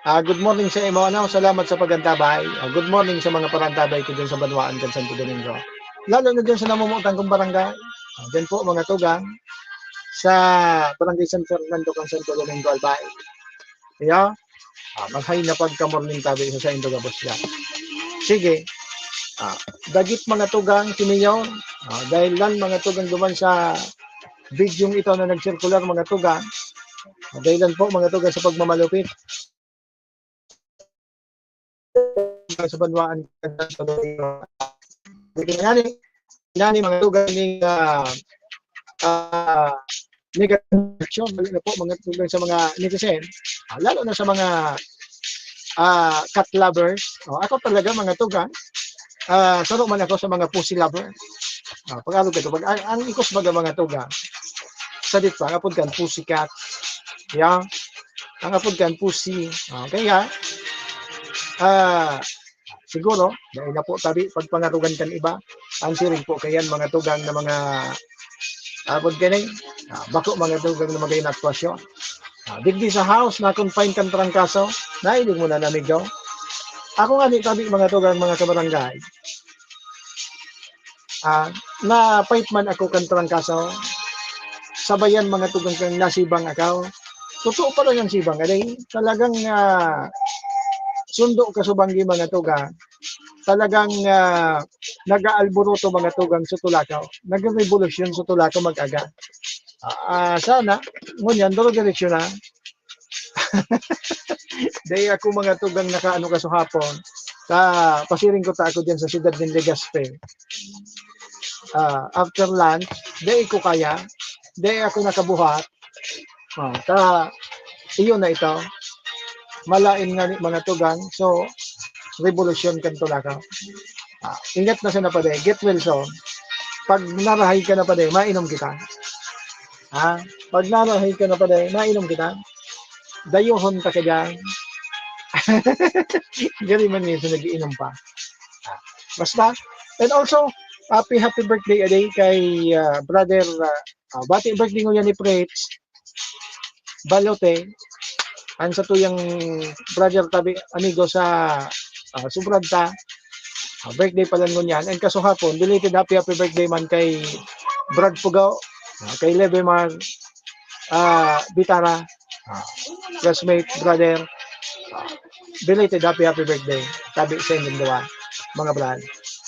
Ah, good morning sa imo, ano, salamat sa pag-antabay. Ah, good morning sa mga parantabay ko dyan sa banwaan kan Santo Domingo. Lalo na dyan sa namumutan kong barangay. Ah, dyan po, mga tugang, sa Barangay San Fernando kan Santo Domingo, Albay. Iya, ah, maghay na pagka-morning tabi sa saindo gabos yan. Sige. Ah, dagit, mga tugang, si Mayor. Ah, dahil lang, mga tugang, duman sa bidyong ito na nagsirkular, mga tugang. Ah, dahil lang po, mga tugang, sa pagmamalupit. Sa banwaan. Inani, inani, mga tugang ning, ah, ah, negative reaction, lalo na po, mga tugang, sa mga netizen, ah, lalo na sa mga, ah, cat lovers. Oh, ako talaga, mga tugang, ah, saro man ako sa mga pussy lover. Ah, pag-arog ka to, pag, ang, ang ikos baga, mga tugang, sadit pa, ang apod kan pussycat. Yeah. Ang apod kan pussy. Ah, kaya, ah, siguro, dahil na po tabi, pagpangarugan kan iba, ang siring po kayan, mga tugang na mga, apod ka na, ah, bako, mga tugang na magay na aktwasyon. Ah, digdi sa house, na-confine kan trangkaso, nailing mo na, amigo. Ako nga, di tabi, mga tugang, mga kabarangay. Ah, na-fight man ako kan trangkaso, sabayan, mga tugang, kan nasibang ako. Totoo pala yang sibang, aday, talagang, ah, sundo ka subanggi, mga tugang. Talagang, ah, nag-aalburuto, mga tugang, sa Tulakaw. Nagrerevolusyon sa Tulakaw mag-aga. Ah, ah, sana, ngunyan, dire-diretso na. Dai ako, mga tugang, nakaano ka sa hapon. Ta, pasiring ko ta ako diyan sa siyudad nin Legazpi. ah, after lunch, dai ko kaya, dai ako nakabuhat. Oh, ta, iyon na ito. Malain nga ni mga tugang. So, revolusyon kan tulakaw. Ah, ingat na sana pa, day. Get well soon. Pag narahay ka na pa, day, mainom kita. Ha? Pag narahay ka na pa, day, mainom kita. Dayohon ta ka dyan. Gani man ngayon sa nag-iinom pa. Ah, basta. And also, happy, happy birthday, aday, kay, ah, brother, ah, ah, bati birthday ngunyan ni Fritz Balote, ang satuyang brother tabi, amigo sa, ah, Subrad ta. Ah, birthday pala ngunyan. And kasuhapon, belated happy, happy birthday man kay Brad Pugaw, ah, kay Lebemar, ah, Bitara, ah, classmate, brother. Ah, belated happy, happy birthday. Tabi sa inyong duwa, mga brad.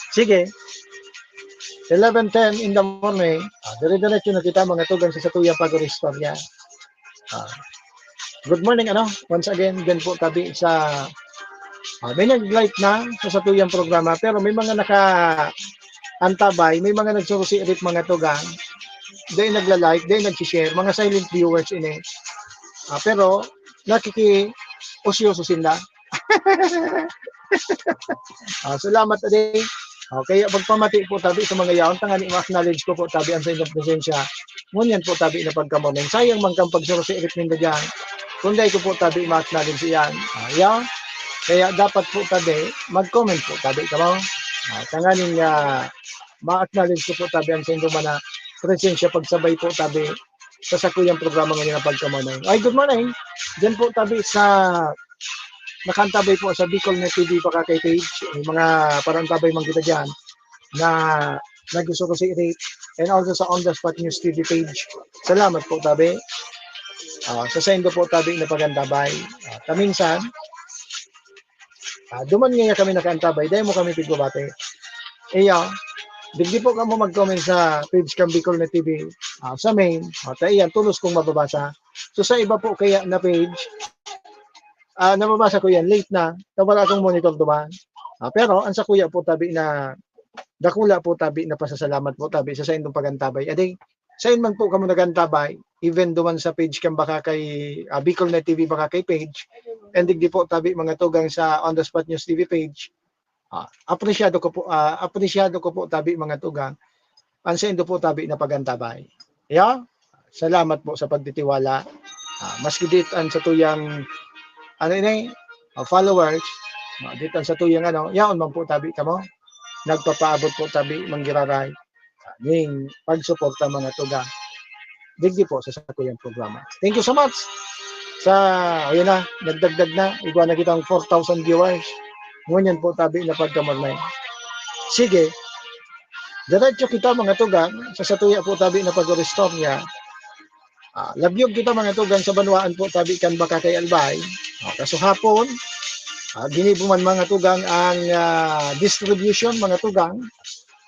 Sige. Eleven ten in the morning, ah, dire-diretso na kita, mga tugang, sa satuyang pag-istorya. Ah, good morning, ano, once again, dyan po tabi sa, ah, may nag-like na sa satuyang programa, pero may mga naka-antabay, may mga nagsurusirit, mga tugang, dahil nagla-like, dahil nag-share, mga silent viewers ini. Ah, pero, nakiki-usyoso sinda. Ah, salamat, aday. Ah, kaya magpamati po tabi sa mga yaon, tangani ma-acknowledge ko po tabi ang sa inyong presensya. Ngunyan po tabi na pagkamorning. Sayang man kang pagsurusirit ninda dyan. Kung dai ko po tabi ma-acknowledge iyan. Ah, yaw. Kaya dapat po tabi, mag-comment po tabi kamo. Ah, tanganing, ah, ma-acknowledge ko po tabi ang sa inyong mga presensya pagsabay po tabi sa sakuyang programa ngayon na pagkamorning. Ay, good morning. Diyan po tabi sa nakaantabay po sa Bicol Net T V Boracay page. May mga parantabay man kita dyan na nagsusurusirit and also sa On The Spot News T V page. Salamat po, tabi. Ah, sa saindo po, tabi, na pagantabay. Ah, kaminsan, ah, duman ngaya kami nakaantabay, dahil mo kami pigbabate. Iya, digdi po kamo mag-comment sa page kan Bicol Net T V, ah, sa main. Ah, ta iyan, tulos kong mababasa. So, sa iba po kaya na page, ah, nababasa ko yan, late na, na wala akong monitor duman. Ah, pero ang sakuya po, tabi, na dakula po, tabi, na pasasalamat po, tabi, sa saindong pagantabay. Aday, sain man po kamo nagantabay, even duman sa page kan Boracay, ah, Bicol Net T V Boracay page, and digdi po, tabi, mga tugang sa On The Spot News T V page. Ah, apresyado ko po, ah, apresyado ko po, tabi, mga tugang, ang saindo po, tabi, na pagantabay. Yeah? Salamat po sa pagtitiwala. Ah, maski dit ang satuyang, ano ini, ah, followers, ah, dit ang satuyang, ano, yaon man po, tabi, kamo. Nagpapaabot po, tabi, manggiraray. Ah, ning pagsuporta, mga tugang. Digdi po sa sakuyang programa. Thank you so much. Sa, ayun na, nagdagdag na. Igwa na kitang four thousand viewers. Ngunyan po, tabi, na pagkamorning. Sige. Diretso kita, mga tugang, sa satuya po, tabi, na pag-oristorya. Ah, labyog kita, mga tugang, sa banwaan po, tabi, kan Boracay, Albay. Ah, kasuhapon, ah, ginibo man, mga tugang, ang, ah, distribution, mga tugang,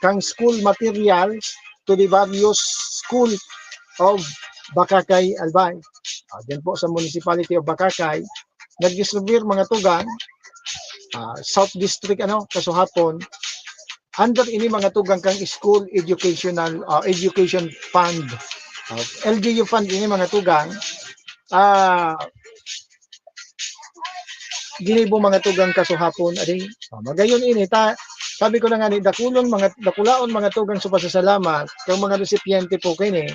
kang school materials to the various school of Boracay, Albay. Ah, dyan po sa Municipality of Boracay, nag-distribute, mga tugang, ah, South District, ano, kasuhapon, under ini, mga tugang, kang School Educational, ah, Education Fund. Ah, L G U fund ini, mga tugang. Ah, ginibo, mga tugang, kasuhapon, adi. Ah, magayon ini, ta, sabi ko na nga ni, dakulon, mga, dakulaon, mga tugang, sa pasasalamat kang mga resipiente po kini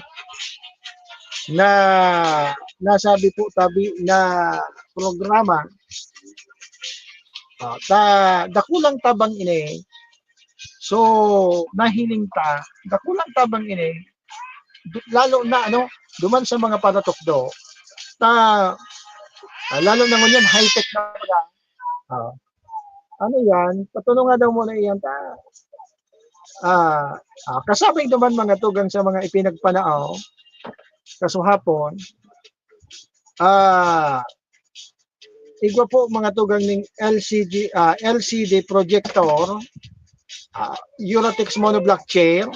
na nasabi po, tabi, na programa. Ah, ta, dakulang tabang ini. So, nahiling ta, dakulang tabang ini, du-, lalo na, ano, duman sa mga panatukdo, ta, ah, lalo na ngunyan, high-tech na pala. Ah, ano yan? Patunong nga daw muna iyan, ta. Ah, ah, kasabay naman, mga tugang, sa mga ipinagpanao, kasuhapon, ah, igwa po, mga tugang, ning L C G, ah, L C D projector, ah, Uratex monoblock chair,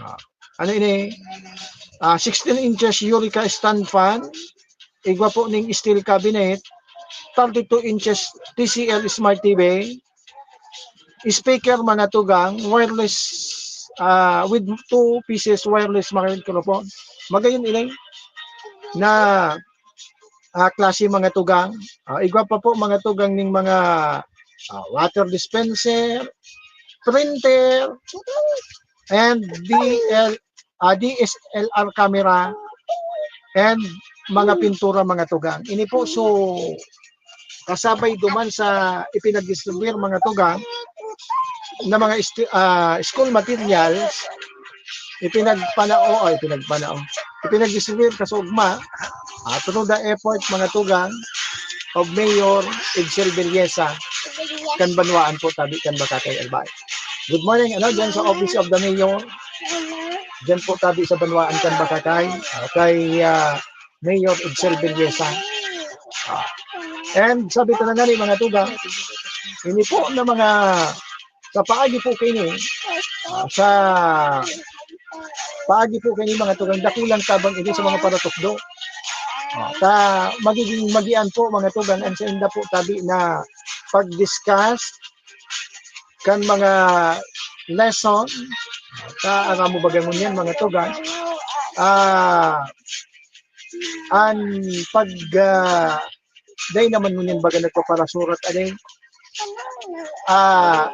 ah, ano ini, ah, sixteen inches Yurika stand fan, igwa po ning steel cabinet, thirty-two inches T C L Smart T V, speaker, mga tugang, wireless ah, with two pieces wireless microphone. Magayon ini na, ah, klase, mga tugang. Ah, igwa pa po, mga tugang, ning mga, ah, water dispenser, printer, and D L, ah, D S L R camera, and mga pintura, mga tugang. Ini po, so, kasabay duman sa ipinag-distribute, mga tugang, na mga esti-, ah, school materials, ipinagpanao, ay, ipinagpanao, ipinag-distribute kasuugma, ah, through the effort, mga tugang, of Mayor Edsel Berriesa, kan banwaan po tabi kan Bacacay, Albay. Good morning, ano, dyan sa Office of the Mayor. Dyan po tabi sa banwaan kan Bacacay, ah, kay, ah, Mayor Edsel Berriesa. Ah, and sabi ko na nga ni, mga tugang, ini po na mga, sa paagi po kaini, ah, sa paagi po kaini, mga tugang, dakulang tabang ini sa mga paratukdo. Ah, ta, magiging magian po, mga tugang, ang sainda po tabi na pag-discuss kan mga lesson, ta, aram mo baga ngunyan, mga tugang, ah, an pag, ah, dai naman ngunyan baga nagpaparasurat, ano, ah,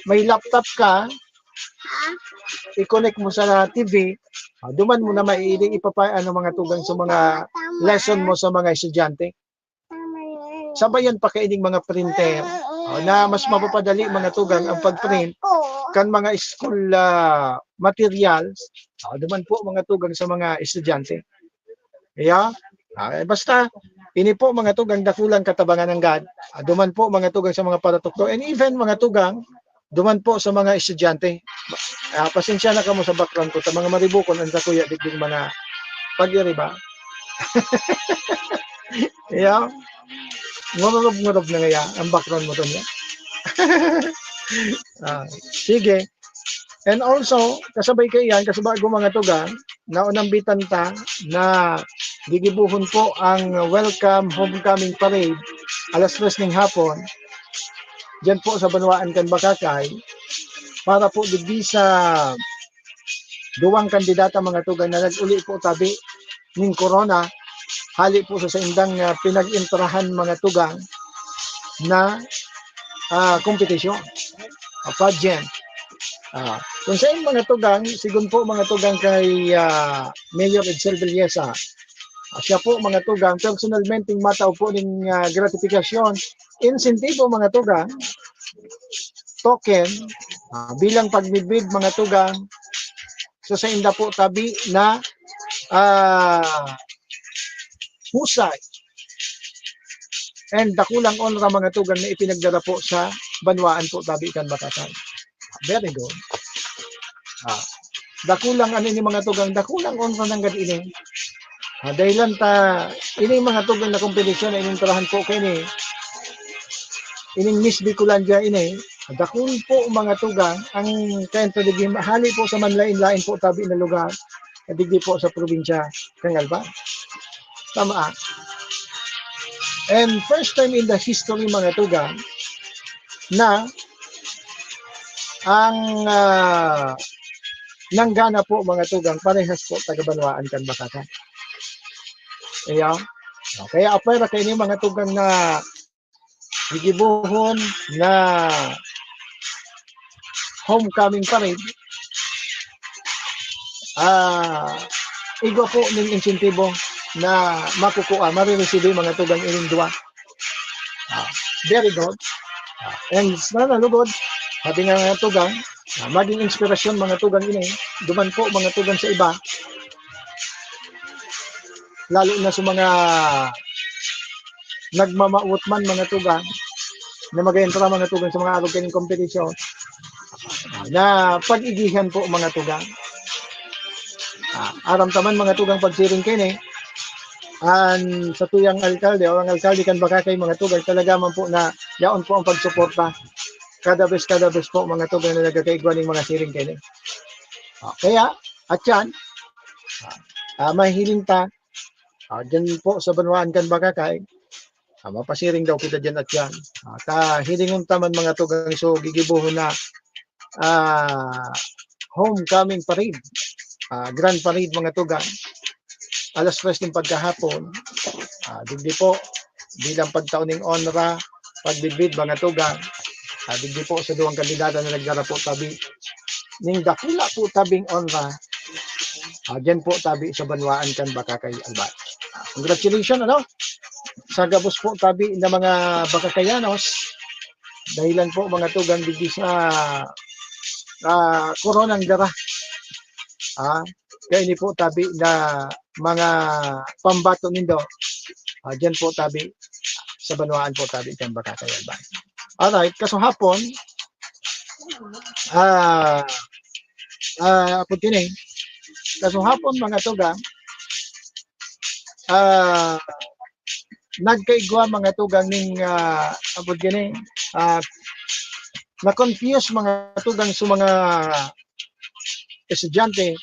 may laptop ka, i-connect mo sa T V, ah, duman mo na maiiling ipapa-, ano, mga tugang, sa mga lesson mo sa mga estudyante. Sabayan pa kaining mga printer, ah, na mas mapapadali, mga tugang, ang pag-print kan mga school, ah, materials, ah, duman po, mga tugang, sa mga estudyante. Iya? Ah, eh, basta, ini po, mga tugang, dakulang katabangan nanggad. Ah, duman po, mga tugang, sa mga paratukdo. And even, mga tugang, duman po sa mga estudyante. Ah, pasensya na kamo sa background ko, sa mga maribukon, ang sakuya, digding mga pag-iriba. Iya? Ngurob-ngurob na ngaya ang background mo, Tonyo. Ah, sige. And also, kasabay kaiyan, kasubago, mga tugang, naunambitan ta na gigibohon po ang welcome homecoming parade alas tres ning hapon, diyan po sa banwaan kan Bacacay, para po digdi sa duwang kandidata, mga tugang, na nag-uli po tabi ning korona, hali po sa saindang, ah, pinag-entrahan, mga tugang, na, ah, kompetisyon, ah, pageant. Ah, kung sain, mga tugang, sigon po, mga tugang, kay, ah, Mayor Edsel Berriesa, ah, siya po, mga tugang, personalmenteng matao po ning, ah, gratifikasyon, insentibo, mga tugang, token, ah, bilang pagmidbid, mga tugang, sa sainda po tabi na, ah, husay and dakulang onra, mga tugang, na ipinagdara po sa banwaan po tabi kan Bacacay. Very good. Ah, dakulang ano ini, mga tugang, dakulang onra nanggad ini. Ah, dahilan ta, ini mga tugang na kompetisyon na inentrahan po kaini, ining Miss Bicolandia ini, dakul po, mga tugang, ang kaintroduce, hali po sa manlain-lain po tabi na lugar, digdi po sa probinsya kan Albay. Tama, ah. And first time in the history, mga tugang, na ang, ah, nanggana po, mga tugang, parehas po taga-banwaan kan Bacacay. Iya. Kaya apwera kaini, mga tugang, na gigibohon na homecoming parade, ah, igwa po ning insentibo na makukua, mariresibi, mga tugang, ining duwa. Ah, very good. Ah, and sana lugod, sabi nga, mga tugang, ah, maging inspirasyon, mga tugang, ini, duman po, mga tugang, sa iba, lalo na sa mga nagmamawot man, mga tugang, na mag-entra, mga tugang, sa mga arog kaning kompetisyon, na pag-igihan po, mga tugang. Ah, aram ta man, mga tugang, pagsiring kaini, an satuyang alkalde o ang alkalde kan Bacacay, mga tugang, talaga man po na yaon po ang pagsuporta. Kada bes, kada bes po, mga tugang, na nagkakaigwa ning mga siring kaini. Ah, kaya, at yan, ah, mahiling ta, ah, dyan po sa banwaan kan Bacacay, ah, mapasiring daw kita dyan at yan. Ah, ta, hilingon ta man, mga tugang, so gigibohon na, ah, homecoming parade, ah, grand parade, mga tugang. Alas tres nin pagkahapon, ah, digdi po, bilang pagtao ning onra, pagbidbid, mga tugang, ah, digdi po sa duwang kandidata na nagdara po tabi ning dakula po tabing onra, ah, dyan po tabi sa banwaan kan Bacacay, Albay. Ah, congratulations, ano? Sa gabos po tabi na mga Bacacayanos, dahilan po, mga tugang, digdi sa, ah, koronang dara. Ah, kaini po tabi na mga pambato nindo. Ah, dyan po tabi, sa banwaan po tabi kan Bacacay, Albay. Alright, kasuhapon, ah, ah, apod kini, kasuhapon, mga tugang, ah, nagkaigwa, mga tugang, ning, ah, apod kini, ah, na-confuse, mga tugang, sa mga estudyante,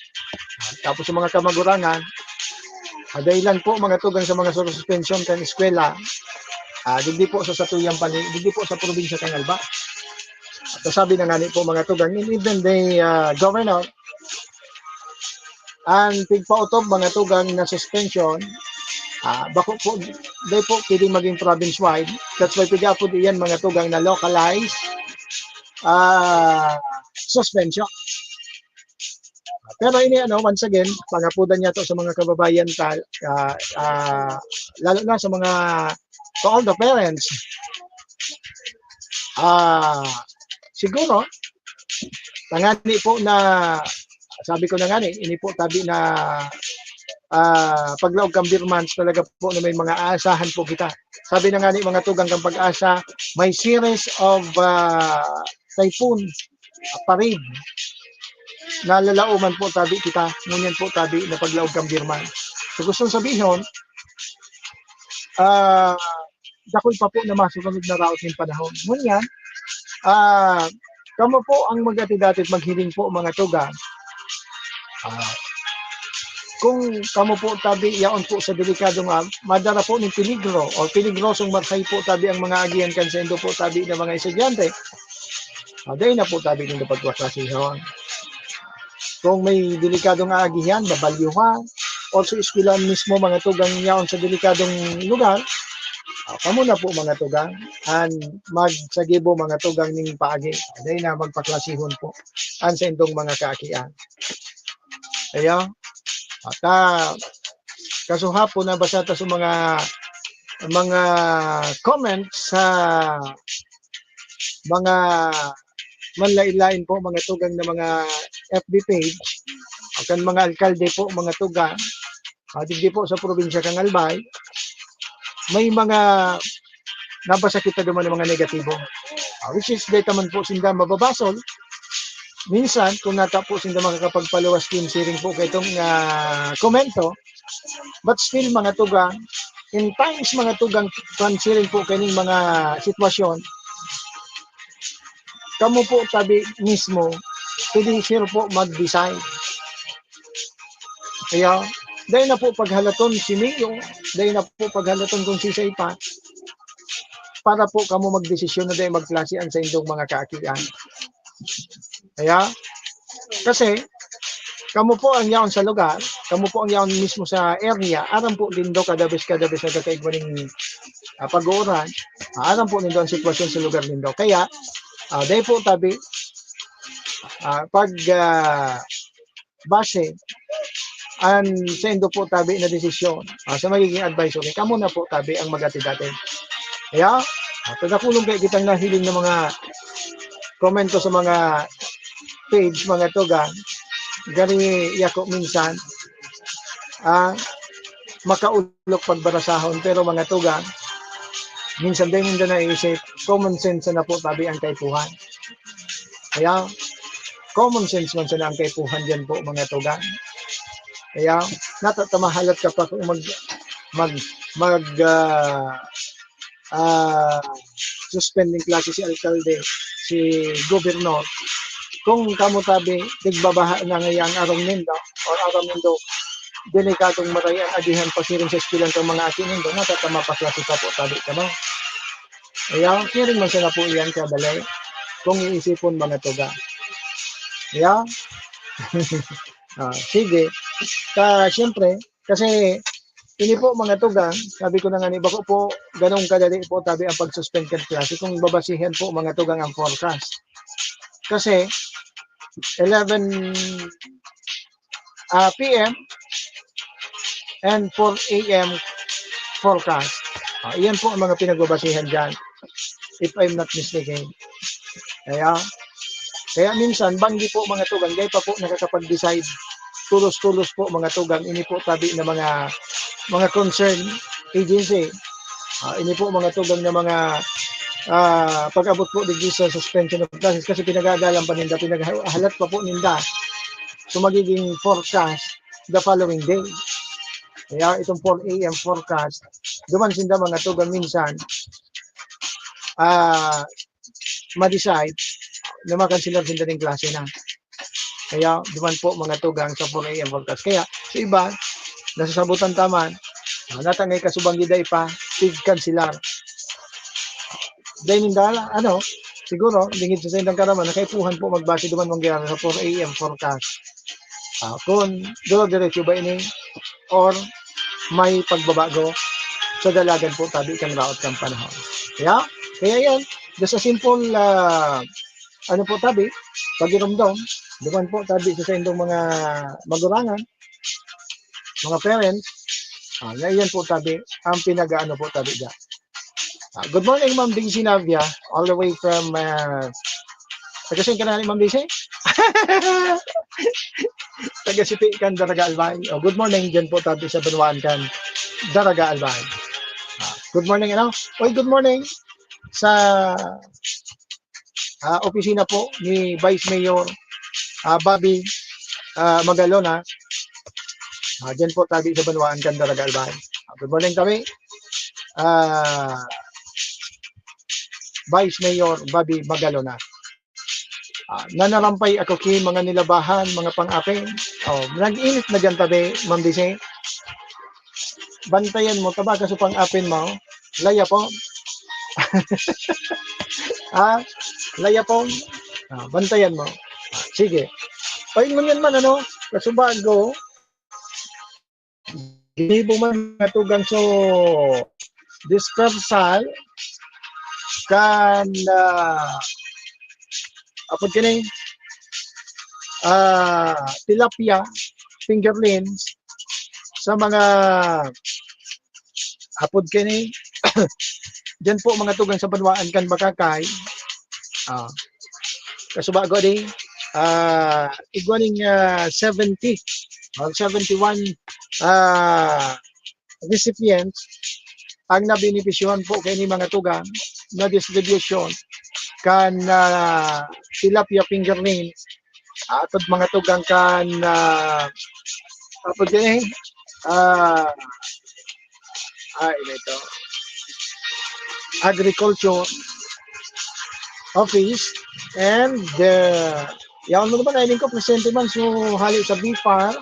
tapos sa mga kamagurangan, ah, dahilan po, mga tugang, sa mga suspensyon kan eskwela, ah, digdi po sa satuyang pali-, digdi po sa probinsya kan Albay. At sabi na ngani po, mga tugang, and even the, ah, governor, ang tigpautob, mga tugang, na suspension, ah, bako po, dai po pwedeng maging province-wide. That's why pwede po diyan, mga tugang, na localized, ah, suspension. Pero ini, ano, once again, pangapodan niya to sa mga kababayan ta, ah, ah, lalo na sa mga, to all the parents. Ah, siguro, tangani po na, sabi ko na ngani, ini po tabi na, ah, paglaog kan Birmans, talaga po na may mga aasahan po kita. Sabi na ngani, mga tugang kan Pag-asa, may series of, ah, typhoon, ah, parade na lalaoman po tabi kita, ngunyan po tabi na paglaog kan Birmans. So, gustong sabihon, ah, dakul pa po na masunod na raot nin panahon. Ngunyan, ah, kamo po ang mag-ati-dati at maghiling po, mga tugang. Ah, kung kamo po tabi, yaon po sa delikadong, ah, madara po nin peligro o peligrosong marsay po tabi ang mga agihan kan saindo po tabi na mga estudyante, ah, dai na po tabi nindo pagpaklasehon. Kung may delikadong aagihan, babalyuhan, o sa eskwelahan mismo, mga tugang, yaon sa delikadong lugar, ah, kamo na po, mga tugang, an magsagibo, mga tugang, ning paagi. Dai na magpaklasehon po an saindong mga kaakian. Ayan. At, ah, kasuhapon, nabasa ta sa mga, mga comments sa mga manlain-lain po, mga tugang, na mga F B page, o kan mga alkalde po, mga tugang, ah, digdi po sa probinsya kan Albay, may mga nabasa kita duman ng mga negatibo. Ah, which is, dai ta man po sinda mababasol. Minsan, kung nata po sinda makakapagpaluwas nin siring po kaitong, ah, komento, but still, mga tugang, in times, mga tugang, kan siring po kaining mga sitwasyon, kamo po tabi mismo, pwede sir po mag-decide. Kaya, dai na po paghalaton si Mio, dai na po paghalaton kung sisay pa, para po kamo magdesisyon na dai magklase an saindong mga kaakian. Kaya, kasi, kamo po ang yaon sa lugar, kamo po ang yaon mismo sa area, aram po nindo kada bes, kada bes nagkakaigwa ning, ah, pag-uuran, ah, aram po nindo ang sitwasyon sa lugar nindo. Kaya, ah, dai po tabi, ah, pag, ah, base an saindo po tabi na desisyon, ah, sa magiging advisory, kamo na po tabi ang mag-ati-dati. Kaya, ah, kadakulon kaya kitang nahiling na mga komento sa mga page, mga tugang, gani yako minsan, ah, makaulok pagbarasahon, pero mga tugang, minsan dai ninda naiisip, common sense na po tabi ang kaipuhan. Kaya, common sense man sana ang kaipuhan diyan po, mga tugang. Kaya, natatamahalat ka pa kung mag, mag, mag, ah, ah, suspending klase si alkalde, si gobernador. Kung kamo tabi, tigbabaha na ngaya ang aram nindo, o aram nindo, delikadong maray an agihan pasiring sa eskwelahan kan mga aki nindo, natatama pa klase pa po tabi kamo. Kaya, siring man sana po iyan kadali, kung iisipon, mga tugang. Kaya, Ah, sige. Ka, siyempre, kasi ini po, mga tugang, sabi ko na nga ni, bako po ganong kadali po tabi ang pag-suspend kan klase kung babasihan po, mga tugang, ang forecast. Kasi eleven, ah, P M and four A M forecast. Ah, iyan po ang mga pinagbabasihan diyan, if I'm not mistaken. Kaya, kaya minsan, banggi po, mga tugang, dai pa po nakakapag-decide. Tulos-tulos po, mga tugang, ini po tabi na mga, mga concern agency. Ah, ini po, mga tugang, na mga, ah, pag-abot po digdi sa suspension of classes kasi pinag-aagalan pa ninda, pinaghahalat pa po ninda. So, magiging forecast the following day. Kaya itong four A M forecast, duman sinda, mga tugang, minsan, ah, ma-decide na makanselar sinda ning klase na. Kaya duman po, mga tugang, sa four A M forecast. Kaya sa iba, nasasabutan ta man, ah, natangay kasubang giday pa, tig-kanselar. Dai ninda, ano, siguro, lingid sa saindang karaman, nakaipuhan po magbase duman man giraray sa four A M forecast. Ah, kun dire-diretso ba ini or may pagbabago sa dalagan po tabi kan raot kan panahon. Kaya, kaya yan, just a simple, ah, ano po tabi, pagiromdom, duman po tabi sa saindong mga magurangan, mga parents, ah, na iyan po tabi, ang pinag-aano po tabi dyan. Ah, good morning, Ma'am Ding Sinavia, all the way from, ah, taga saan ka na, Ma'am Ding? Taga Sipi kan Daraga Albay. Oh, good morning dyan po tabi sa banwaan kan Daraga Albay. Ah, good morning, ano? Oy, good morning sa, ah, opisina po ni Vice Mayor, ah, Bobby, ah, Magalona. Ah, dyan po tabi sa banwaan kan Daraga Albay. Ah, good morning kami. Ah, Vice Mayor Bobby Magalona. Ah, nanarampay ako ki mga nilabahan, mga pang-apin. Oh, nag-init na dyan tabi, Ma'am Dise. Bantayan mo, taba ka sa pang-apin mo. Laya po. Ah, laya po. Ah, bantayan mo. Ah, sige. Ay, ngunyan man, ano, kasubago, ginibo man nga tugang so dispersal kan, ah, apod kini, ah, tilapia, fingerlings, sa mga apod kini, diyan po mga tugang sa banwaan kan Bacacay. Ah, kasubago di, ah, igwa ning, ah, seventy or seventy-one, ah, recipients ang nabenepisyohan po kaini mga tugang na distribution kan, ah, tilapia fingerling, ah, atod mga tugang kan, ah, apod kini, ah, ah, ito, agriculture office and, ah, yaon mo naman, I mean ko, presente man, so, hali sa B F A R,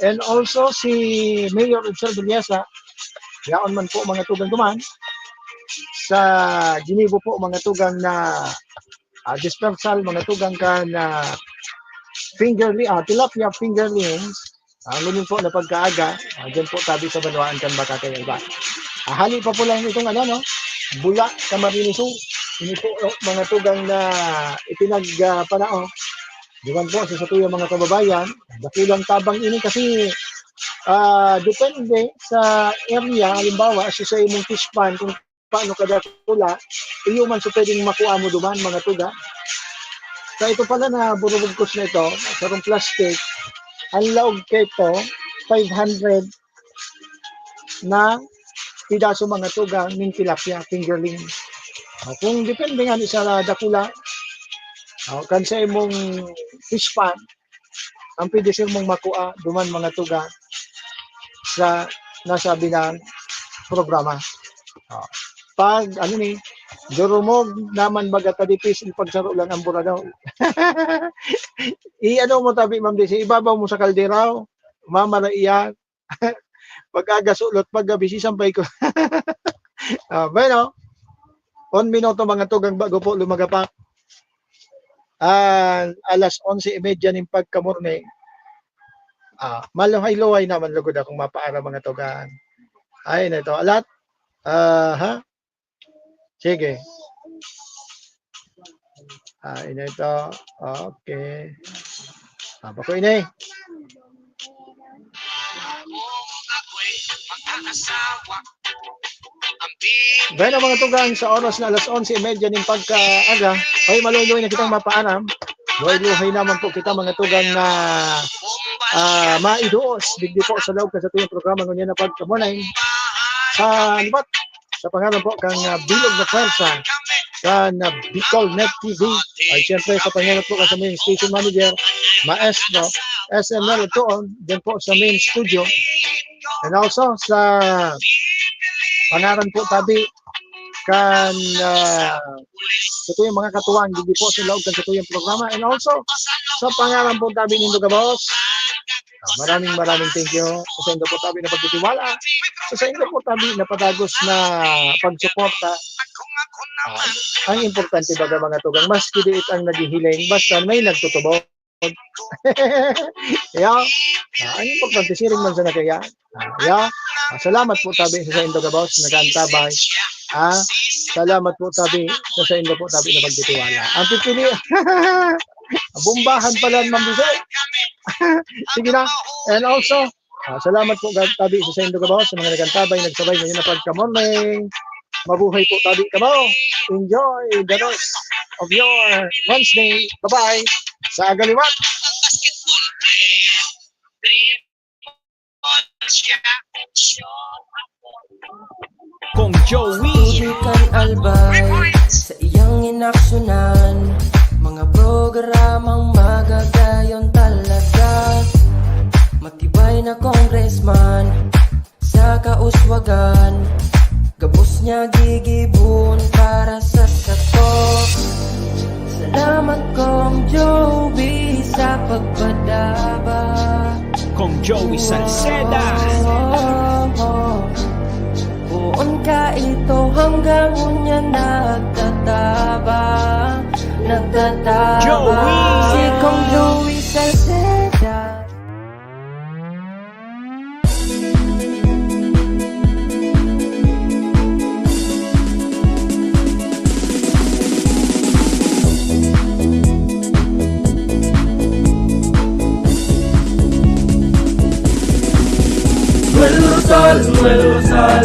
and also si Mayor Edsel Villesa, yaon man po mga tugang duman, sa ginibo po mga tugang na, ah, dispersal, mga tugang kan, ah, fingerli-, ah, tilapia fingerlings, ah, ngunyan po na pagkaaga, ah, dyan po tabi sa banwaan kan Bacacay Alba. Ah, hali pa po lang itong ano, no? Bula, Camarines Sur. Ini po, oh, mga tugang na ipinag, ah, panao. Duman po sa satuya mga kababayan, dakulang tabang ini kasi, ah, depende sa area. Halimbawa, sa, sa imong fish pond, kung paano kadakula, iyo man so pwedeng makua mo duman, mga tugang. Sa ito pala na burubugkos na ito, sarong plastic, ang laog kaito, five hundred na pidaso, mga tugang, ning tilapia, fingerling. Ah, kung depende nga ni sa dakula, ah, kan sa imong fish pond, ang pwede sir mong makua duman, mga tugang, sa nasabi na programa. Ah, pag, ano ni, durumog naman baga tadipis, ipagsaro lang ang buradaw. I-ano mo tabi, Ma'am Desi, ibabaw mo sa kaldero, mamara iyan. Pag-aga sulot, pag gabi, sisampay ko. Ah, bueno, un minuto, mga tugang, bago po lumagapak. ah, alas onse y media nin pagka-morning. Ah, maluhay-luhay naman lugod akong mapaaram, mga tugang. Ay, na ito, alat. Aha. Sige. Ah, ina ito. Okay. Ah, bako ini. Bueno, mga tugang, sa oras na alas onse y media nin pagkaaga, ay, maluhay-luhay na kitang mapaaram. Luhay-luhay naman po kita, mga tugang, na, ah, maiduos digdi po sa laog kan satuyang programa ngunyan na pagkamunay. Sa liwat, sa pangalan po kan, ah, bilog na pwersa kan, ah, Bicol Net T V, ay siyempre sa pangalan po kan sa main station manager, Maestro S M L Tuon, din po sa main studio. And also sa pangalan po tabi kan, ah, satuyang mga katuwang, digdi po sa laog kan satuyang programa. And also, sa pangalan po tabi nindo gabos, ah, maraming, maraming thank you sa saindo po tabi na pagtitiwala, sa saindo po tabi na padagos na pagsuporta. Ah, ang importante baga, mga tugang, maski diit ang naghihiling, basta may nagtutubod. Yeah. Ah, ang importante, siring man sana kaya. Ah, yeah. Ah, salamat po tabi sa saindo gabos, nag-aantabay. Ah, salamat po tabi sa saindo po tabi na pagtitiwala. Ang pipili, bombahan pala, Ma'am Jose. Sige na. And also, ah, salamat po, ga-, tabi sa saindo gabos, sa mga nag-aantabay, nagsabay ngayon na pagka-morning. Mabuhay po tabi kamo. Enjoy the rest of your Wednesday. Bye-bye. Sa aga liwat. Kong Joey. Tutukan Albay sa iyang inaksyonan. Mga programang magagayon talaga. Matibay na congressman sa kauswagan. Gabos niya gigibon para sa sato. Salamat Kong Joey sa pagpadaba. Kong Joey Salceda. Poon ka ito hanggang unya nagtatabang, nagtatabang. Joey! Si Kong Joey Salceda. Noel Rosal, Noel Rosal,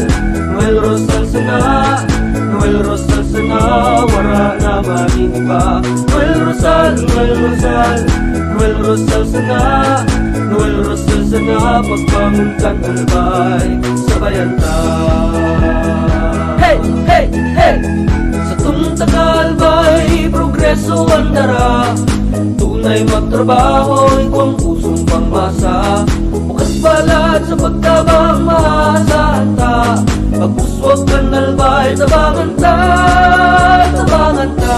Noel Rosal sana, Noel Rosal sana, wara na man iba. Noel Rosal, Noel Rosal, Noel Rosal sana, Noel Rosal sana, pagbangon kan Albay, sabayan ta. Hey, hey, hey! Sa tunta ka Albay, progreso ang dara. Tunay magtrabaho, igwang pusong pangmasa. Bukas palad sa pagtabang, maasahan ta. Pag-uswag kan Albay, tabangan ta, tabangan ta.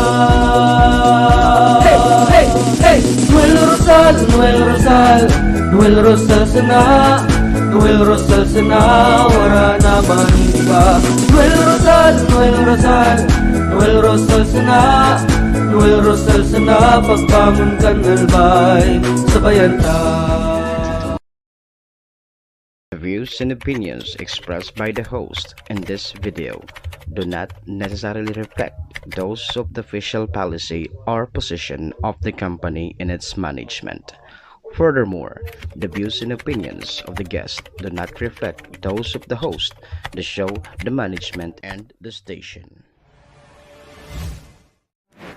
Hey, hey, hey! Noel Rosal, Noel Rosal, Noel Rosal sana, Noel Rosal sana, wara na man iba. Noel Rosal, Noel Rosal, Noel Rosal sana, Noel Rosal sana, pagbangon kan Albay, sabayan ta. The views and opinions expressed by the host in this video do not necessarily reflect those of the official policy or position of the company and its management. Furthermore, the views and opinions of the guest do not reflect those of the host, the show, the management, and the station.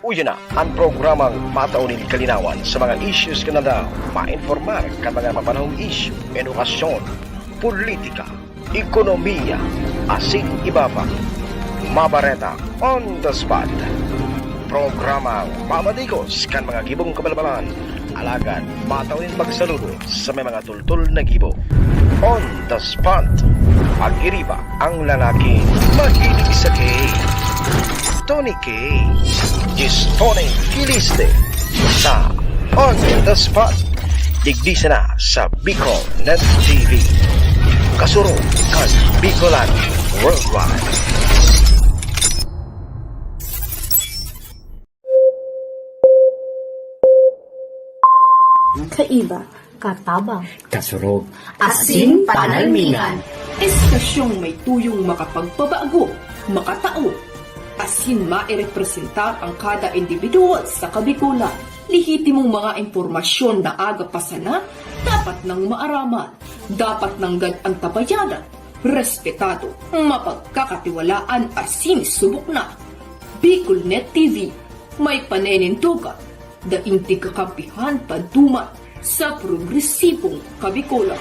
Uya na an programang matao nin kalinawan sa mga issues kan aldaw, mainformar kan mga mapanahong isyu, edukasyon, politika, ekonomiya, asin iba pa. Mabareta on the spot. Programang mamadigos kan mga gibong kabalbalan, alagad matao nin pagsaludo sa may mga tultol na gibo. On the spot. Pag-iriba ang lalaking mahilig sa cake. Tony Cake. Gistone Kiliste. Sa On the Spot. Digdi sana sa Bicol Net T V. Kasurog kan Bicolan Worldwide. Kaiba, katabang, kasurog, asin panalmingan. Estasyong may tuyong makapagpabago, makatao, asin mairepresentar ang kada individual sa Kabikolan. Lehitimong mga impormasyon na aga pa sana, dapat nang maaraman, dapat nanggad antabayanan, respetado, mapagkakatiwalaan asin subok na. Bicolnet T V, may paninindogan, daing tigkakampihan paduman sa progresibong Kabikolan.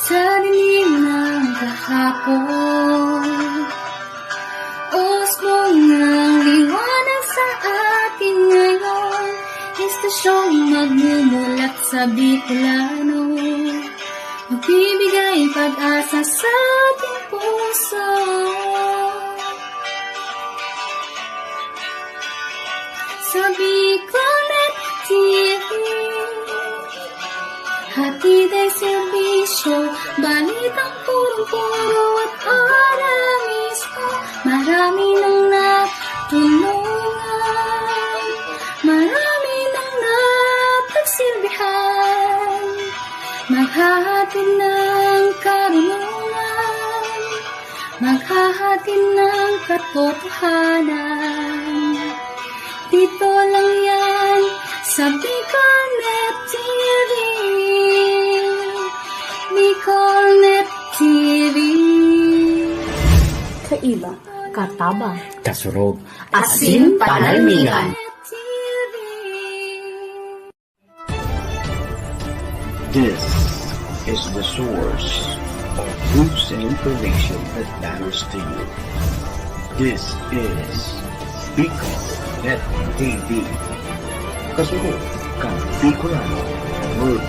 Sa dilim ng kahapon, usbong ng liwanag sa atin ngayon, estasyong magmumulat sa Bicolano, magbibigay pag-asa sa ating puso. Sa Bicolnet T V, hatid ay serbisyo, balitang punong-puno at ora mismo. Marami nang natulungan, marami nang napagsilbihan, maghahatid ng karunungan, maghahatid ng katotohanan. Dito lang yan sa Bicolnet T V. Bicolnet T V. Kaiba, katabang, kasurog, asin panalmingan. T V. This is the source of news and information that matters to you. This is Bicol Net T V. Kasunod kan Bicolano World